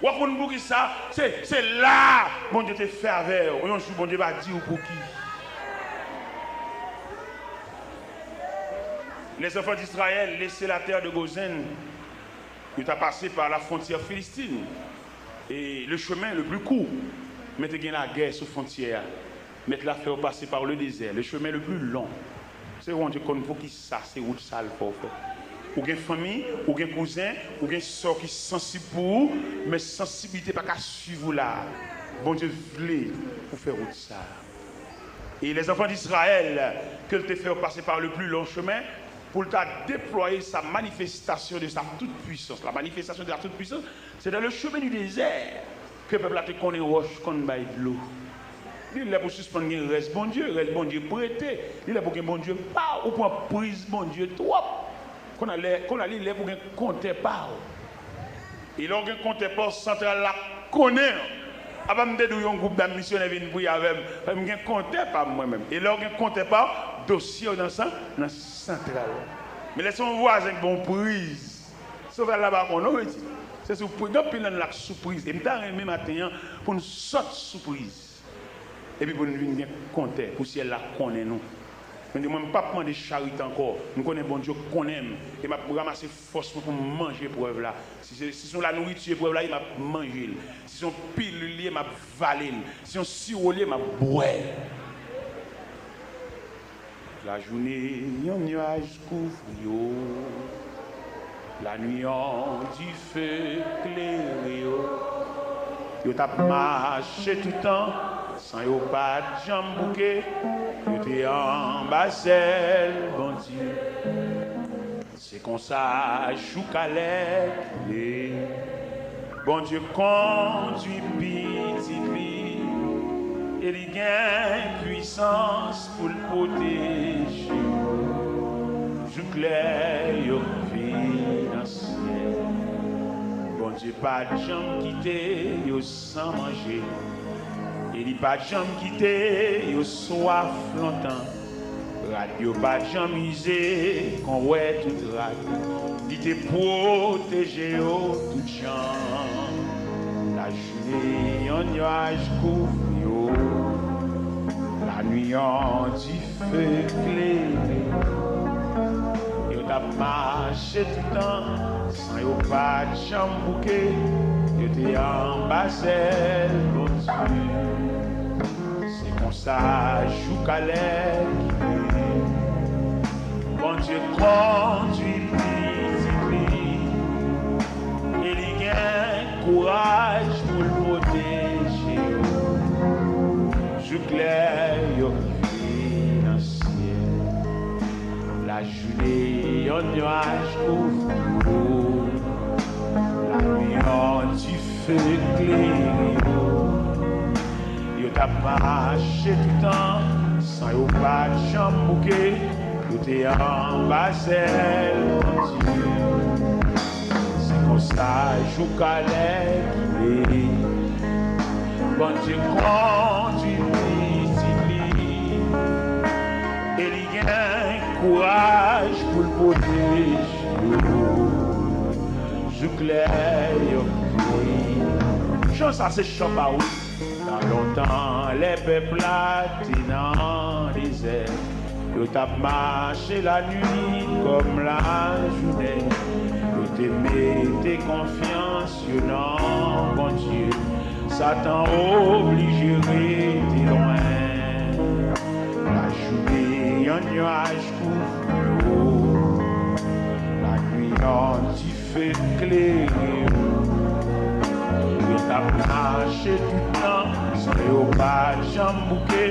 W a konn poukisa, se, se la Bondye te fè avè w. Yon jou, Bondye va di w pouki. Les enfants d'Israël laissaient la terre de Gozen. Yo ta pase pa la frontière philistine. E le chemin le plus court, men te gen lagè sou fwontyè a. Mèt la fè yo pase par le désert, le chemin le plus long. Se Bondye konn poukisa se wout sa l fè w fè. Ou gen fanmi, ou gen kouzen, ou gen sè w ki sansib pou ou, men sansiblite pa ka swiv ou la. Bondye vle pou fè wout sa. Et les enfants d'Israël, ke l te fè yo pase par le plus long chemin, pou l ta deplwaye sa manifestasyon de sa tout puissance. La manifestation de la toute puissance, c'est dans le chemin du désert. Ke pèp la te konnen wòch konn bay dlo. Li lè pou sispann gen rès Bondye, rès Bondye prete. Li lè pou gen Bondye pa w, ou pran priz Bondye twòp. Kounye a lè, kounye a li lè pou gen kontè pa w. E lè w gen kontè pa w, santral la konnen. Apa m te di w yon gwoup dam misyonè vin priye avè m, m gen kontè pa m mwen menm. E lè w gen kontè pa w, dosye w nan san, nan santral la. Men lè se yon vwazen k ba w priz, santral la pa konnen w, wi. Se sou priz, gen anpil nan nou la k sou priz. E m ta renmen maten an pou n sòt sou priz. Epi pou n vin gen kontè, pou syèl la konnen nou. Men di mwen, m p ap mande charite ankò. M konnen Bondye konnen m. E m ap ranmase fòs mwen pou m manje eprèv la. Si se, si se yon lanouriti eprèv la ye, m ap manje l. Si se yon pilil li ye, m ap vale l. Si se yon siwo li ye, m ap bwè l. Lajounen, yon nyaj kouvri yo. Lanwi, yon dife klere yo. Yo t ap mache toutan, san yo pa t janm bouke. Yo te anba zèl Bondye. Se konsa, jouk alè ki ye, Bondye kondui pitit li, e li gen pwisans pou l pwoteje yo jouk lè yo rive nan syèl. Bondye pa t janm kite yo san manje, e li pa t janm kite yo swaf lontan. Rad yo pa t janm ize kon wè tout rad. Li te pwoteje yo tout jan. Lajounen, yon nyaj kouvri yo. Lanwi, yon dife klere yo. Yo t ap mache toutan, san yo pa t janm bouke. Yo te anba zèl Bondye. Se konsa, jouk alè ki ye, Bondye kondui pitit li, e li gen kouraj pou l pwoteje yo jouk lè yo rive nan syèl. Lajounen, yon nyaj kouvri yo. Lanwi, yon dife klere yo. Yo t ap mache toutan, san yo pa t janm bouke. Yo te anba zèl Bondye. Se konsa, jouk alè ki ye, Bondye kondui pitit li, e li gen kouraj pou l pwoteje yo jouk lè yo rive. Sa se chan pa ou. Nan lontan, lè pèp la te nan dezè, yo t ap mache lanwit kòm lajounen. Yo te mete konfyans yo nan Bondye. Satan oblije rete lwen. Lajounen, yon nyaj kouvri yo. Lanwit, yon dife klere yo. Yo t ap mache toutan, san yo pa t janm bouke.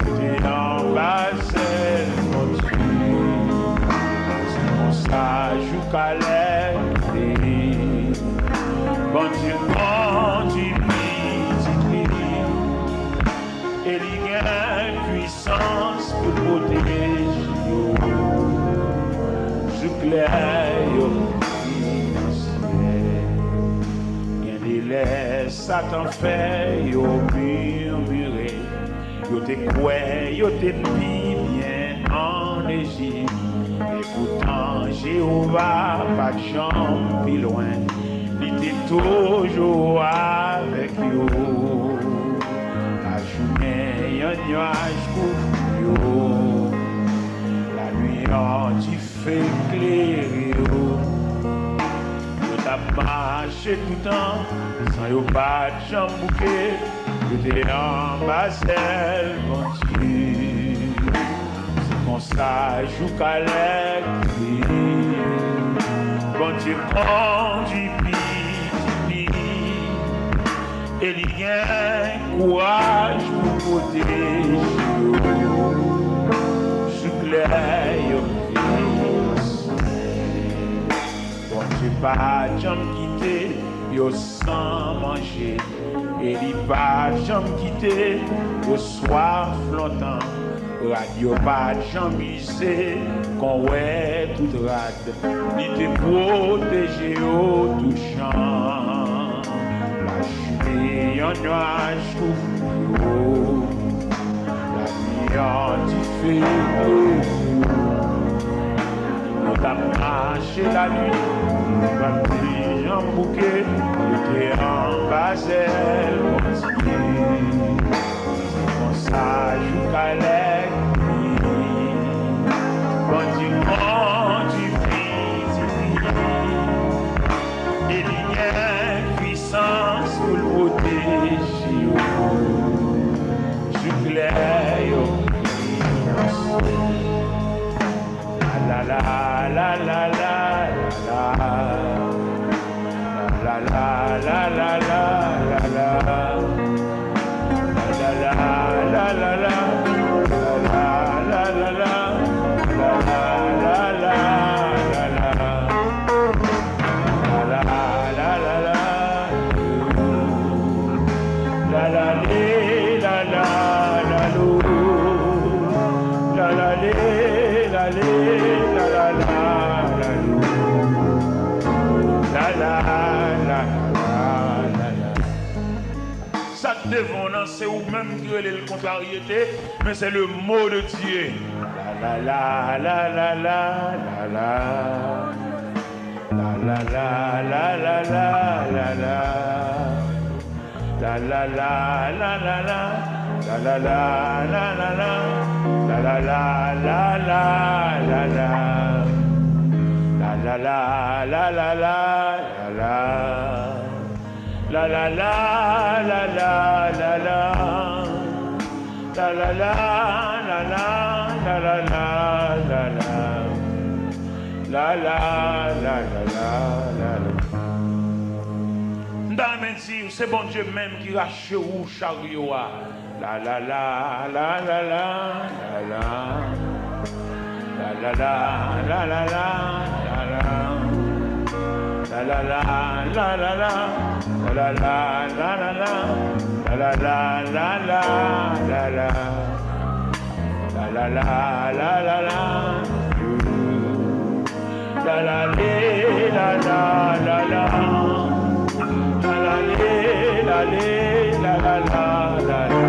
Yo te anba zèl Bondye. Se konsa jou Kalèb te ye. Bondye kondi pitit li, e li gen pwisans pou l pwoteje yo. Jouk lè yo vin nan syèl. Gen de lè Satan fè yo mimire. Yo te kwè yo te pi byen ann Ejip. Epoutan, Jewova pa t janm pi lwen. Li te toujou avèk yo. Lajounen, yon nyaj kouvri yo. Lanwit, yon dife klere yo. Yo t ap mache toutan, san yo pa t janm bouke. Yo te anba zèl Bondye. Se konsa jou Kalèb te ye. Bondye kondi pitit li, e li gen kouraj pou pwoteje yo. Jouk lè yo vin nan syèl. Bondye pa t janm kite yo san manje, e li pa t janm kite yo swaf lontan. Rad yo pa t janm ize kon wè tout rad. Li te pwoteje yo toujan. Lajounen, yon nyaj kouvri yo. Lanwit, yon dife klere yo. Yo t ap mache lanwit, yo pa t janm bouke. Yo te anba zèl Bondye. Se konsa jou Kalèb te ye. Bondye kondi pitit li, e li gen pwisans pou l pwoteje yo. Jouk lè yo vin nan syèl. La la la la la la la. La la la la la la la la. La la la la la la. La la la la la la. La la la la la la. La la la la la. La la lé, la la la lo. La la lé, la lé, la la la la lo. La la la la la la. Sa k devan w nan, se ou menm ki rele l kontraryete, men se le mo de Dye. La la la la la la la. La la la la la la la la. La la la la la la. La la la la la la. La la la la la la la. La la la la la la la la. La la la la la la la. La la la la la la la la la. La la la la la la la. M ta renmen di, se Bondye menm ki rache wou charyo a. La la la la la la la la. La la la la la la la la. La la la la la la. La la la la la la. La la la la la la la. La la la la la la. La la lé, la la la la. La la lé, la lé, la la la la la.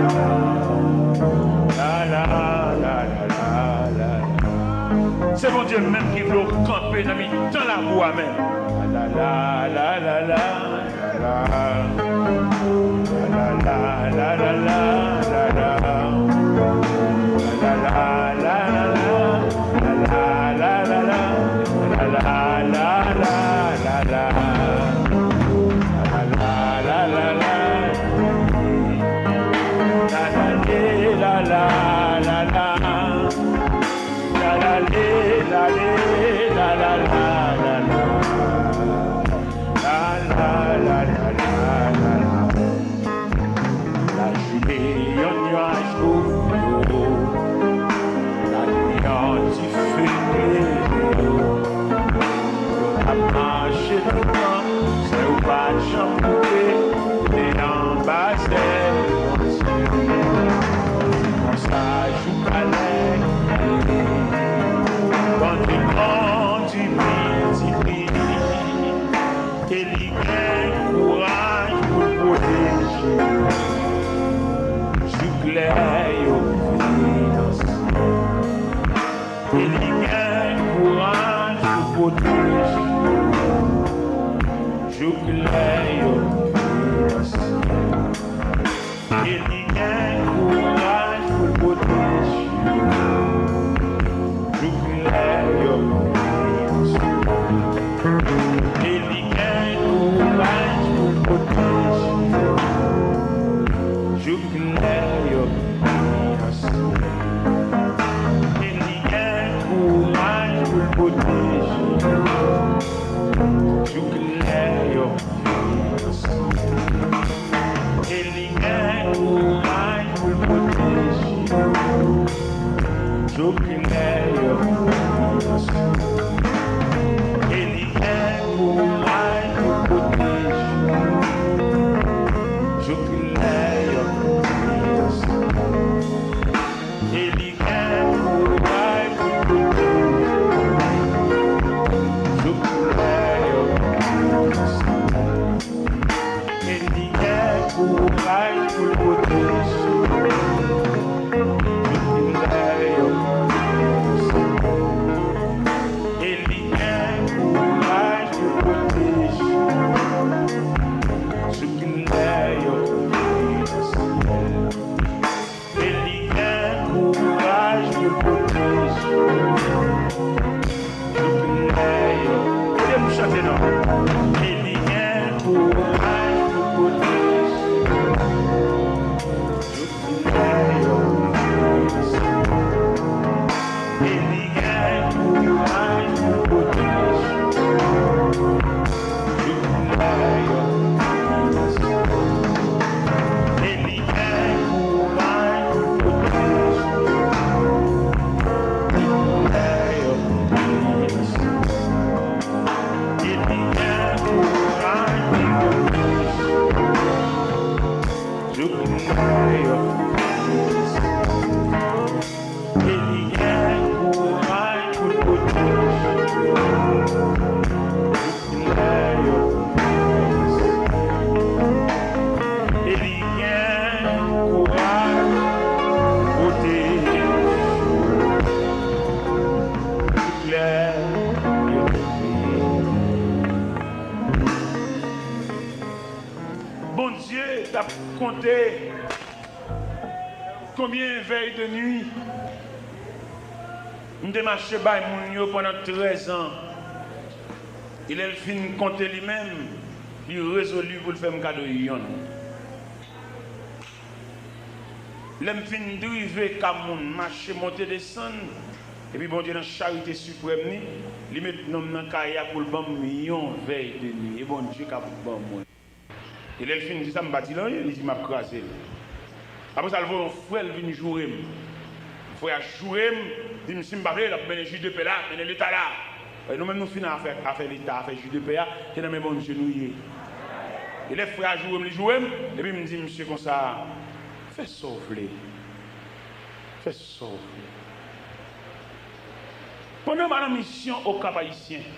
La la la la la la la. Se Bondye menm ki vle w kanpe nan mitan labou a menm. La la la la la la. Lajounen yon nyaj kouvri yo, lannwit yon dife klere yo. Yo t ap mache toutan, san yo pa t janm koupe, te anba zèl Bondye. Se konsa jouk alè, Bondye kondi pitit li. E li gen kouraj pou l pwoteje jouk lè yo rive nan syèl. E li gen kouraj pou l pwoteje jouk lè yo rive nan syèl. E li gen kouraj pou l pwoteje jouk lè yo rive nan syèl. E li gen kouraj pou l pwoteje jouk lè yo rive nan syèl. E li gen kouraj pou l pwoteje jouk lè yo rive nan syèl. E li gen kouraj pou l pwoteje jouk lè yo rive nan syèl. E li gen kouraj pou l pwoteje jouk lè yo rive nan syèl. E li gen kouraj pou l pwoteje jouk lè yo rive nan syèl. E li gen kouraj pou l pwoteje jouk lè yo rive nan syèl. E li gen kouraj pou l pwoteje jouk lè yo rive nan syèl. E li gen kouraj pou l pwoteje jouk lè yo. Ede m chante non. E li gen kouraj pou l pwoteje jouk lè yo. E li gen kouraj pou l pwoteje jouk lè yo. E li gen kouraj pou l pwoteje jouk lè yo. E li gen kouraj pou l pwoteje jouk lè yo. E li gen kouraj pou l pwoteje jouk lè yo. E li gen kouraj pwoteje jouk lè yo. Bondye t ap konte konbyen vèy de nwi m te mache bay moun yo pandan trèz an. E lè l fin konte li menm, li rezoli pou l fè m kado yonn. Lè m fin drive ka moun, mache monte desann, epi Bondye nan charite siprèm li, li met non m nan kay a pou l ban m yon vèy de nwi. E Bondye k ap ban mwen. E lè l fin di sa, m pa di l anyen, li di m ap kraze l. Apre sa, l voye yon frè l vin joure m. Frè a joure m, di m si m pa vle, l ap mennen ji de pè la, mennen leta la. E nou menm nou fin afè, afè leta, afè ji de pè a, se nan men Bondye nou ye. E lè frè a joure m, li joure m, epi m di misye konsa, fè sa w vle. Fè sa w vle. Pandan m al an misyon Okap Ayisyen,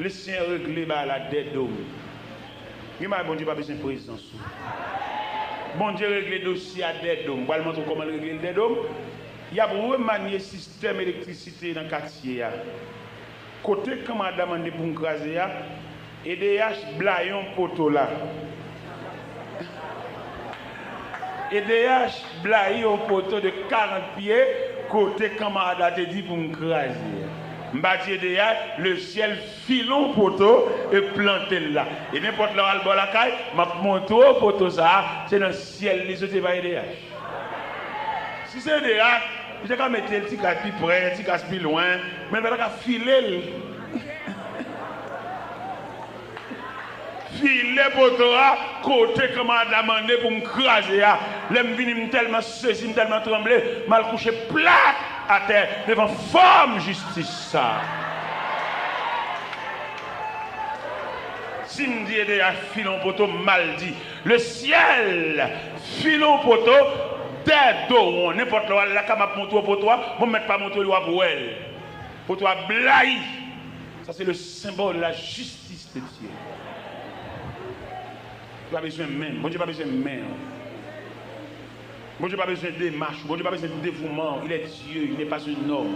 Lesenyè regle bagay la dèyè do m. Gen bagay Bondye pa bezwen prezans ou. Bondye regle dosye a dèyè do m. M pral montre w kòman l regle l dèyè do m. Y ap remanye sistèm elektrisite nan katye a. Kote kanmad la mande pou m kraze a, E D H blayi yon poto la. E D H blayi yon poto de karant pye kote kanmarad la te di pou m kraze. M pa di E D H, lesyèl file yon poto e plante l la. E nenpòt lè w al bò lakay, m ap montre w poto sa a, se nan syèl li soti, e pa E D H. Si se E D H, li te ka mete l ti kras pi pre, ti kras pi lwen, men l pa ta ka file l. File poto a kote kanmarad la mande pou m kraze a. Lè m vini, m tèlman sezi, m tèlman tranble, m al kouche plat atè devan fòm jistis sa. Si m di E D H file yon poto, m mal di. Lesyèl file yon poto dèyè do w. Nenpòt lè w al lakay, m ap montre w poto a, bon, m mèt pa montre li, w ap wè l. Poto a blayi. Sa se le symbole de la justice de Dieu. Li pa bezwen men m. Bondye pa bezwen men w. Bondye pa bezwen demach ou. Bondye pa bezwen devouman w. Il est Dieu, il n'est pas un homme.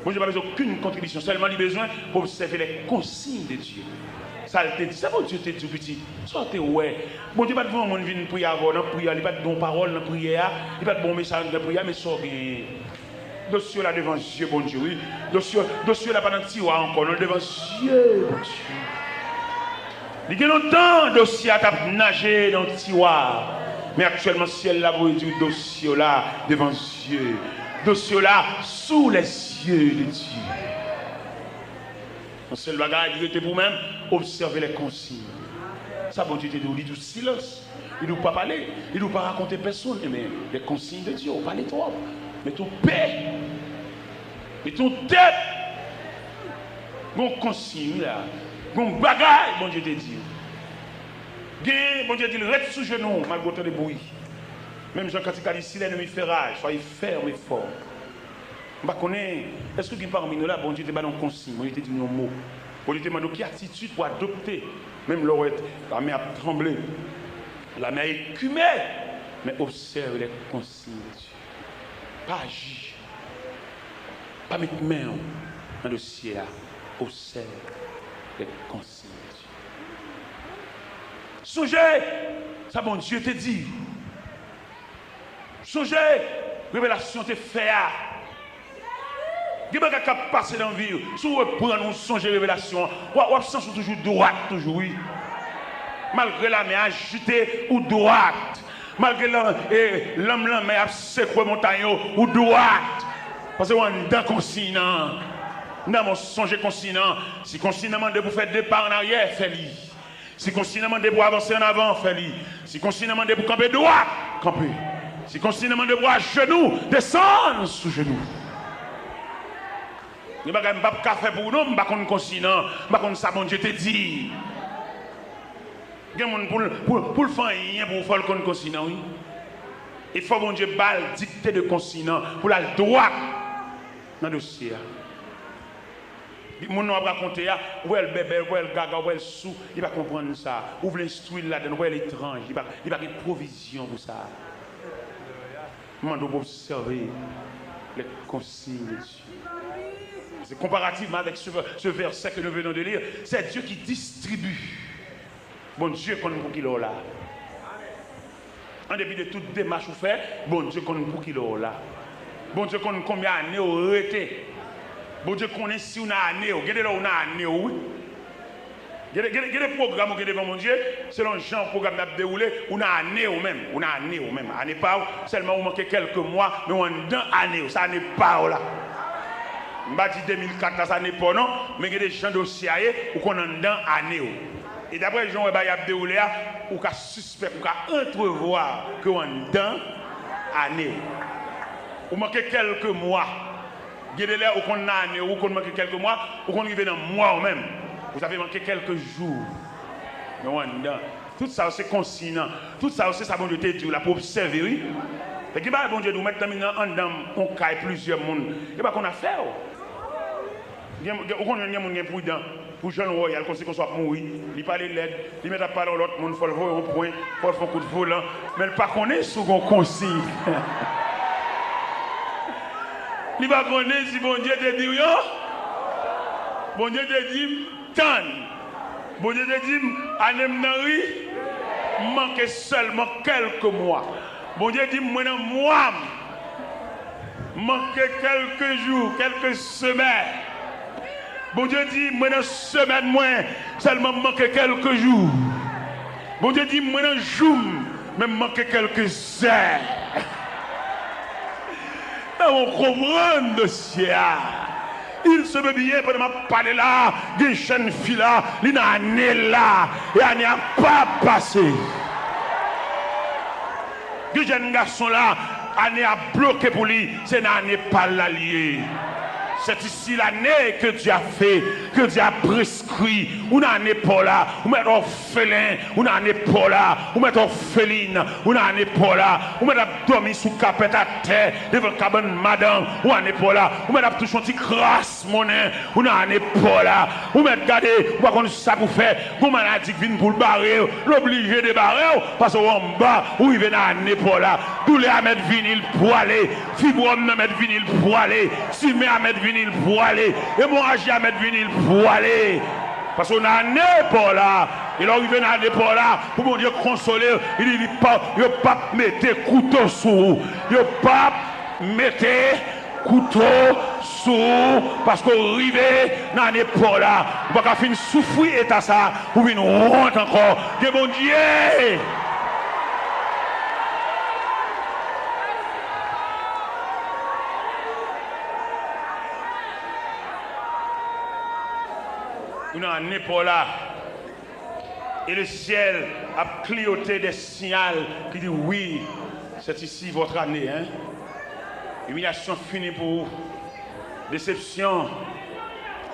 Bondye pa bezwen okenn kontribisyon. Sèlman li bezwen pou obsève les consignes de Dieu. Sa l te di, sa Bondye te di w, pitit. Sa w te wè. Bondye pa t voye yon moun vin priye avè w nan priyè, li pa t ba w pawòl nan priyè a, li pa t ba w mesaj nan priyè a, men sa w genyen. Dosye w la devan zye Bondye, wi. Dosye, dosye w la pa nan tiwa ankò, non, l devan zye Bondye. Li gen lontan dosye a t ap naje nan tiwa, men aktyèlman syèl la voye di w dosye w la devan zye. Dosye w la sous les yeux de Dieu. Yon sèl bagay, li rete pou w menm, obsève les consignes. Sa Bondye te di w, li di w silans. Li di w pa pale, li di w pa rakonte pèsonn. Ebyen, les consignes de Dieu, ou pale twòp. Mete w pè. Mete w tèt. Gon konsiy, wi, la. Gon bagay Bondye te di w. Gen, Bondye di l, ret sou jenou w, malgre w tande bri. Menm jan kantik la di, si lènmi fè raj, soyez ferme et fort. M pa konnen, èske gen pami nou la, Bondye te ba nou yon konsiy, Bondye te di nou yon mo. Bondye te mande w ki atitid pou adopte, menm lè w wè lamè ap tranble, lamè a ekime, men obsève les consignes de Dieu. Pa aji. Pa met men w nan dosye a. Obsève les consignes de Dieu. Sonje sa Bondye te di. Sonje revelasyon te fè a. Gen bagay k ap pase nan vi w. Si w reprann ou sonje revelasyon an, w ap, w ap santi w toujou dwat, toujou, wi. Malgre lamè a ajite, ou dwat. Malgre lan, e, lanm lanmè ap sekwe montay yo, ou dwat. Paske w anndan konsiy nan. Nan men w sonje konsiy nan. Si konsiy nan mande pou fè de pa ann aryè, fè li. Si konsiy nan mande pou avanse ann avan, fè li. Si konsiy nan mande pou kanpe dwat, kanpe. Si konsiy nan mande pou ajenou, desann sou jenou. Gen bagay m p ap ka fè pou ou non, m pa konn konsiy nan, m pa konn sa Bondye te di. Gen moun pou l, pou, pou l fè anyen pou ou, fò l konn konsiy nan, wi. E fò Bondye ba l dikte de konsiy nan, pou l al dwat nan dosye a. Moun nan w ap rakonte a, ou wè l bèbè, ou wè l gaga, ou wè l sou, li pa konprann sa. Ou vle enstwi l ladan l, ou wè l etranj, li pa, li pa gen pwovizyon pou sa. M mande w pou obsève les consignes de Dieu. C'est comparativement avec ce, ce verset que nous venons de lire, c'est Dieu qui distribue. Bondye konn pou kilè w la. An depi de tout demach ou fè, Bondye konn pou kilè w la. Bondye konn konbyen ane w rete. Bondye konnen si w nan ane w. Gen de lè w nan ane w, wi. Gen de, gen de, gen de pwogram ou gen devan Bondye, selon jan pwogram nan ap dewoule, ou nan ane w menm. Ou nan ane w menm. Ane pa w, sèlman ou manke kèlke mwa, men w anndan ane w. Sa ane pa w la. M pa di de mil kat la, sa ane pa w non, men gen de jan dosye a ye, ou konn anndan ane w. E daprè jan w wè bagay ap dewoule a, ou ka sispèk, ou ka antrevwa ke w anndan ane w. Ou manke kèlke mwa. Gen de lè ou konn nan ane w, ou konn manke kèlke mwa, ou konn rive nan mwa w menm. Ou ta vle manke kèlke jou. Men w anndan. Tout sa yo se konsiy nan. Tout sa yo se sa Bondye te di w la pou obsève, wi. E gen bagay Bondye di w mèt nan, nan anndan yon kay plizyè moun. Yo pa konn afè w. Gen, gen, ou konn jwenn gen moun gen pridan pou jan l wè w, y al konsi konsa w ap mouri. Li pale lèd, li mèt ap pale yon lòt moun, fò l voye yon pwen, fò l fè yon kout volan. Men l pa konnen si w gen yon konsiy. Li pa konnen si Bondye te di w yo. Bondye te di m, tann. Bondye te di m, ane m nan ri, m manke sèlman kèlke mwa. Bondye di m, mwen nan mwa m, m manke kèlke jou, kèlke semèn. Bondye di, mwen nan semèn mwen, sèlman m manke kèlke jou. Bondye di, mwen nan jou m, men m manke kèlke zè. Nan w konprann dosye a. Il se peut bien, pandan m ap pale la, gen jèn fi la, li nan ane l la, e ane a p ap pase. Gen jèn gason la, ane a bloke pou li, se nan ane pa l la li ye. C'est ici l'année que Dieu a fait, que Dieu a prescrit. Ou nan ane pa w la, ou mèt òfelen, ou nan ane pa w la, ou mèt òfelin, ou nan ane pa w la, ou mèt ap dòmi sou kapèt atè, devan kabann madanm, ou ane pa w la, ou mèt ap touche yon ti kras monnen, ou nan ane pa w la, ou mèt gade, ou pa konn sa pou fè, gon maladi k vin pou l bare w, l oblije debare w, paske w anba, ou rive nan ane pa w la, doulè a mèt vini, l pwale, fibwòm nan mèt vini, l pwale, timè a mèt vini, l pwale, emoraji a mèt vini, l pwale. Paske w nan ane pa w la, e lè w rive nan ane pa w la, pou Bondye konsole w, li di, li pa, yo p ap mete kouto sou ou, yo p ap mete kouto sou ou, paske w rive nan ane pa w la. Ou pa ka fin soufri eta sa a pou vin wont ankò de Bondye. Ou nan ane pa w la. Et le ciel a clignoté des signaux qui dit, oui, c'est ici votre année, hein. Imilyasyon fini pou ou. Desepsyon,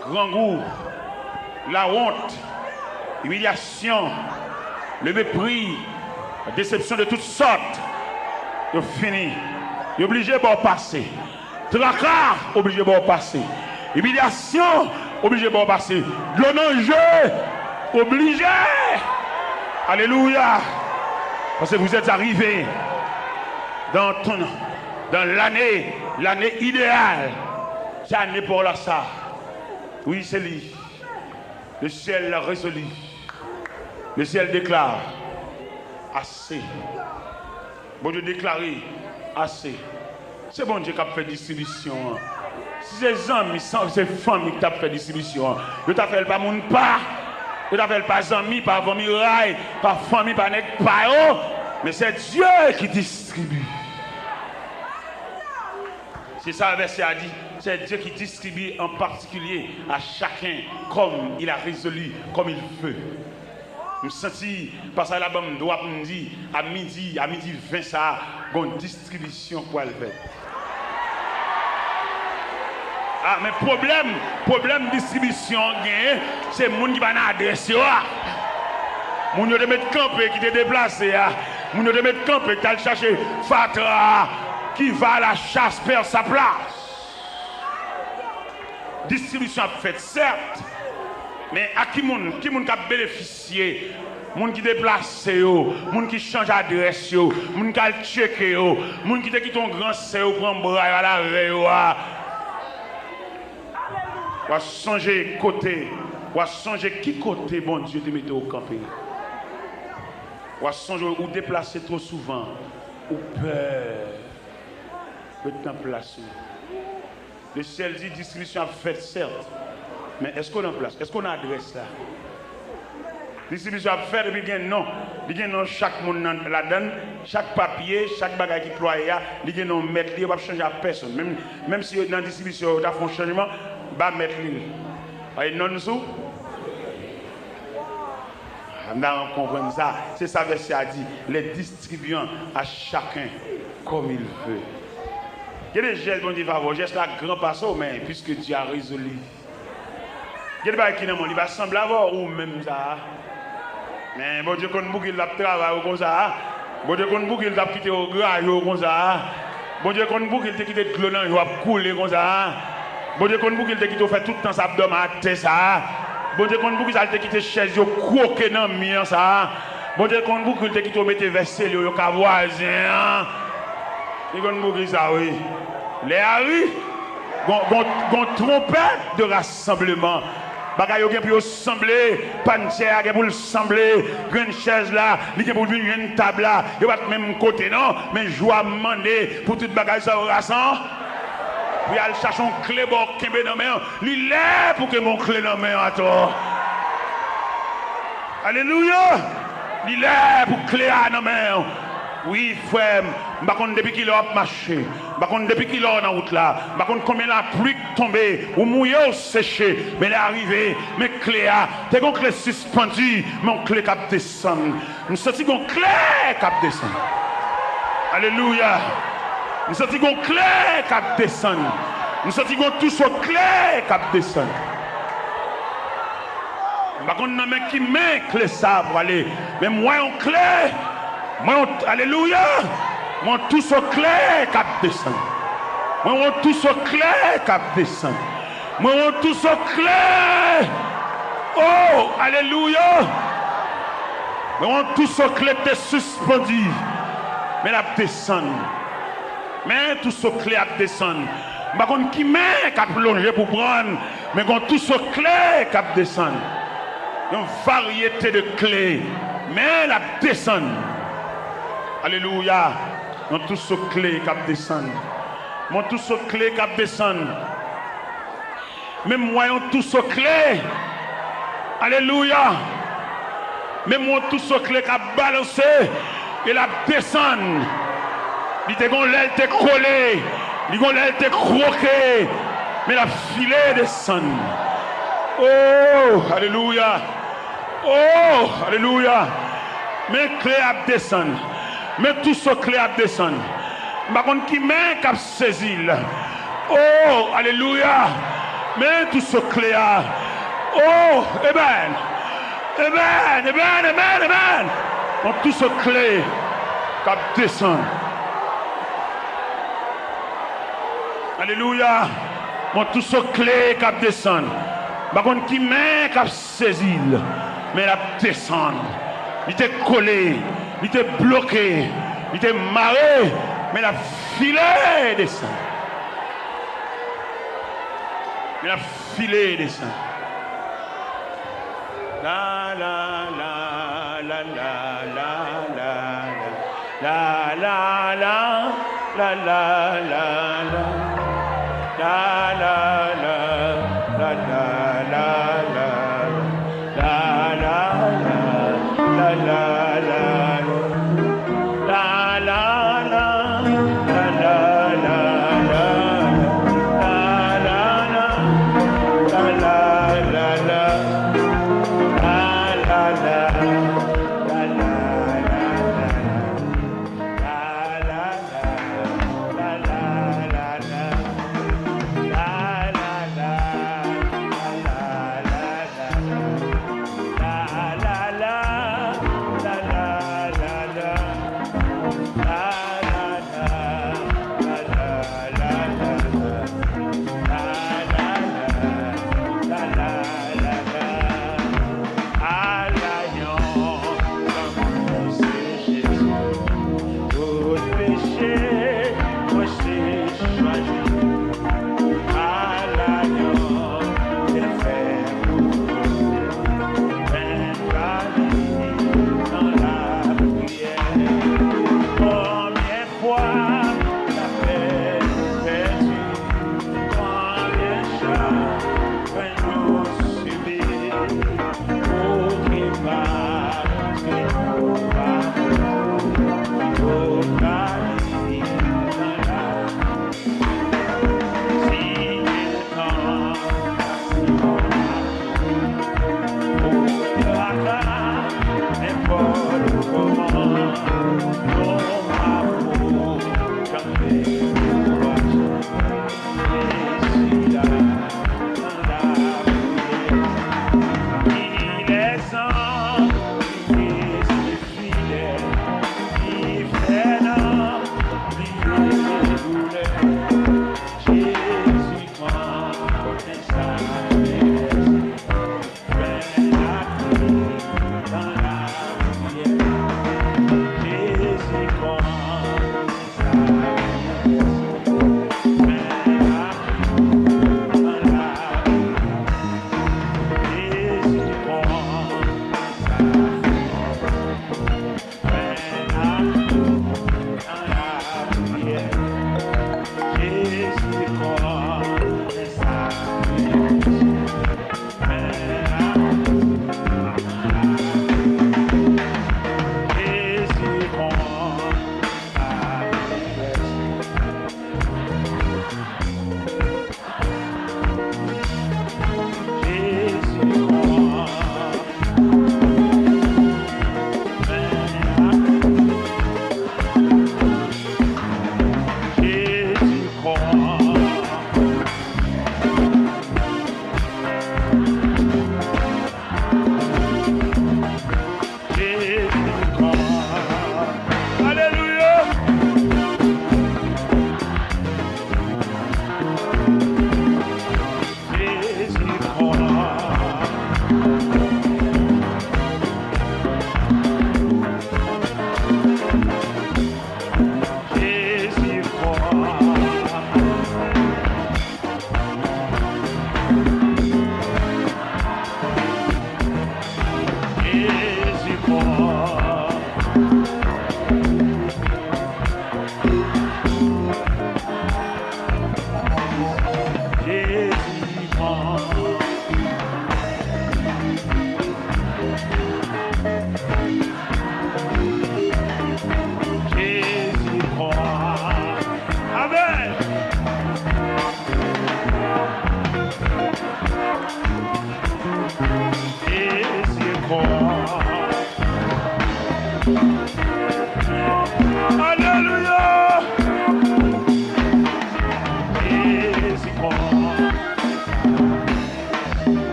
grangou, lawont, imilyasyon, le mépris, desepsyon de tout sòt, yo fini. Yo oblije ba w pase. Traka oblije ba w pase. Imilyasyon oblije ba w pase. Dlo nan je oblije. Alelouya. Paske vous êtes arrivés dans ton, dans l'année, l'année idéale. Se ane pa w la sa. Wi, se li. Le ciel l'a résolu. Le ciel déclare, assez. Bondye deklare, ase. Se Bondye k ap fè distribisyon an. Si se zanmi, san, se fanmi ki t ap fè distribisyon an, yo ta fè l pa moun pa, yo ta fè l pa zanmi, pa fanmi ray, pa fanmi, pa nèg pa yo. Men se Dye ki distribi. Se sa vèsè a di. C'est Dieu qui distribue en particulier à chacun comme il a résolu, comme il veut. M santi pasaj la ban m dwa pou m di, a midi, a midi ven sa a, gon distribisyon k pral fèt. Ah, men pwoblèm, pwoblèm distribisyon an genyen, se moun ki pa nan adrès yo a. Moun yo te met kanpe, ki te deplase a. Moun yo te met kanpe, ki t al chache fatra a, qui va à la chasse perd sa place. Distribisyon ap fèt, sèt, men a ki moun? Ki moun k ap benefisye? Moun ki deplase yo, moun ki chanje adrès yo, moun k al tcheke yo, moun ki te kite yon gran sè yo pran bra yo al avè yo a. W a sonje kote, w a sonje ki kote Bondye te mete w kanpe. W a sonje ou deplase twò souvan, ou pè ret nan plas ou. Le syèl di distribisyon ap fèt, sèt, men èske w nan plas? Èske w nan adrès la? Distribisyon ap fèt epi gen non. Li gen non chak moun nan, ladan l, chak papye, chak bagay ki plwaye a, li gen non mèt li, yo p ap chanje ak pèsonn. Menm, menm si yo nan distribisyon, yo ta fè yon chanjman, ba mèt li l. Paske non l sou. M ta renmen konprann sa. Se sa vèsè a di, les distribuant à chacun comme il veut. Gen de jès Bondye fè avè w, jès la gran pase w, men puisque Dieu a résolu. Gen de bagay ki nan men w, li pa sanble avè w, ou menm sa a. Men Bondye konn pouki l t ap travay ou konsa a. Bondye konn pouki l t ap kite w graye w konsa a. Bondye konn pouki l te kite dlo nan je w ap koule konsa a. Bondye konn pouki l te kite w fè tout tan sa ap dòmi atè sa a. Bondye konn poukisa l te kite chèz yo kwoke nan mi an sa a. Bondye konn pouki l te kite w mete vè sele w yo ka vwazen an. Li konn poukisa, wi. Lè a ri, gon, gon, gon twonpèt de rasanbleman. Bagay yo gen pou yo sanble, pannchè a gen pou l sanble, grenn chèz la, li gen pou l vin jwenn tab la. Yo pa t menm kote non, men jou a mande pou tout bagay sa yo rasan. Pou y al chache yon kle ba w kenbe nan men w. Li lè pou kenbe yon kle nan men w atò. Alelouya! Li lè pou kle a nan men w. Wi, frè m, m pa konn depi kilè w ap mache. M pa konn depi kilè w nan wout la. M pa konn konbyen lapli k tonbe. Ou mouye, ou seche. Men lè a rive, men kle a. Te gon kle sispandi, men yon kle k ap desann. M santi gon kle k ap desann. Alelouya! M santi gon kle k ap desann. M santi gon touso kle k ap desann. M pa konn nan men ki men kle sa a pwale, men m wè yon kle. M wè yon, alelouya! M wè yon touso kle k ap desann. M wè yon touso kle k ap desann. M wè yon touso kle. Oh, alelouya! M wè yon touso kle k te sispandi, men l ap desann. Men touso kle ap desann. M pa konn ki men k ap lonje pou pran l, men gon touso kle k ap desann. Yon varyete de kle, men l ap desann. Alelouya! Yon touso kle k ap desann. Yon touso kle k ap desann. Men m wè yon touso kle. Alelouya! Men m wè yon touso kle k ap balanse e l ap desann. Li te gon lè l te kole, li gon lè l te kwoke, men l ap file desann. Oh, alelouya! Oh, alelouya! Men kle ap desann. Men touso kle ap desann. M pa konn ki men k ap sezi l. Oh, alelouya! Men touso kle a. Oh, amen! Amen, amen, amen, amen! Yon touso kle k ap desann. Alelouya! Yon touso kle k ap desann. M pa konn ki men k ap sezi l, men l ap desann. Li te kole, li te bloke, li te mare, men l ap file desann. Men l ap file desann. La, la, la, la, la, la, la, la. La, la, la, la, la, la, la. La, la, la, la, la, la, la. La, la, la, la, la, la, la. La, la, la, la, la, la. La, la, la, la, la, la, la. La, la, la, la, la, la, la.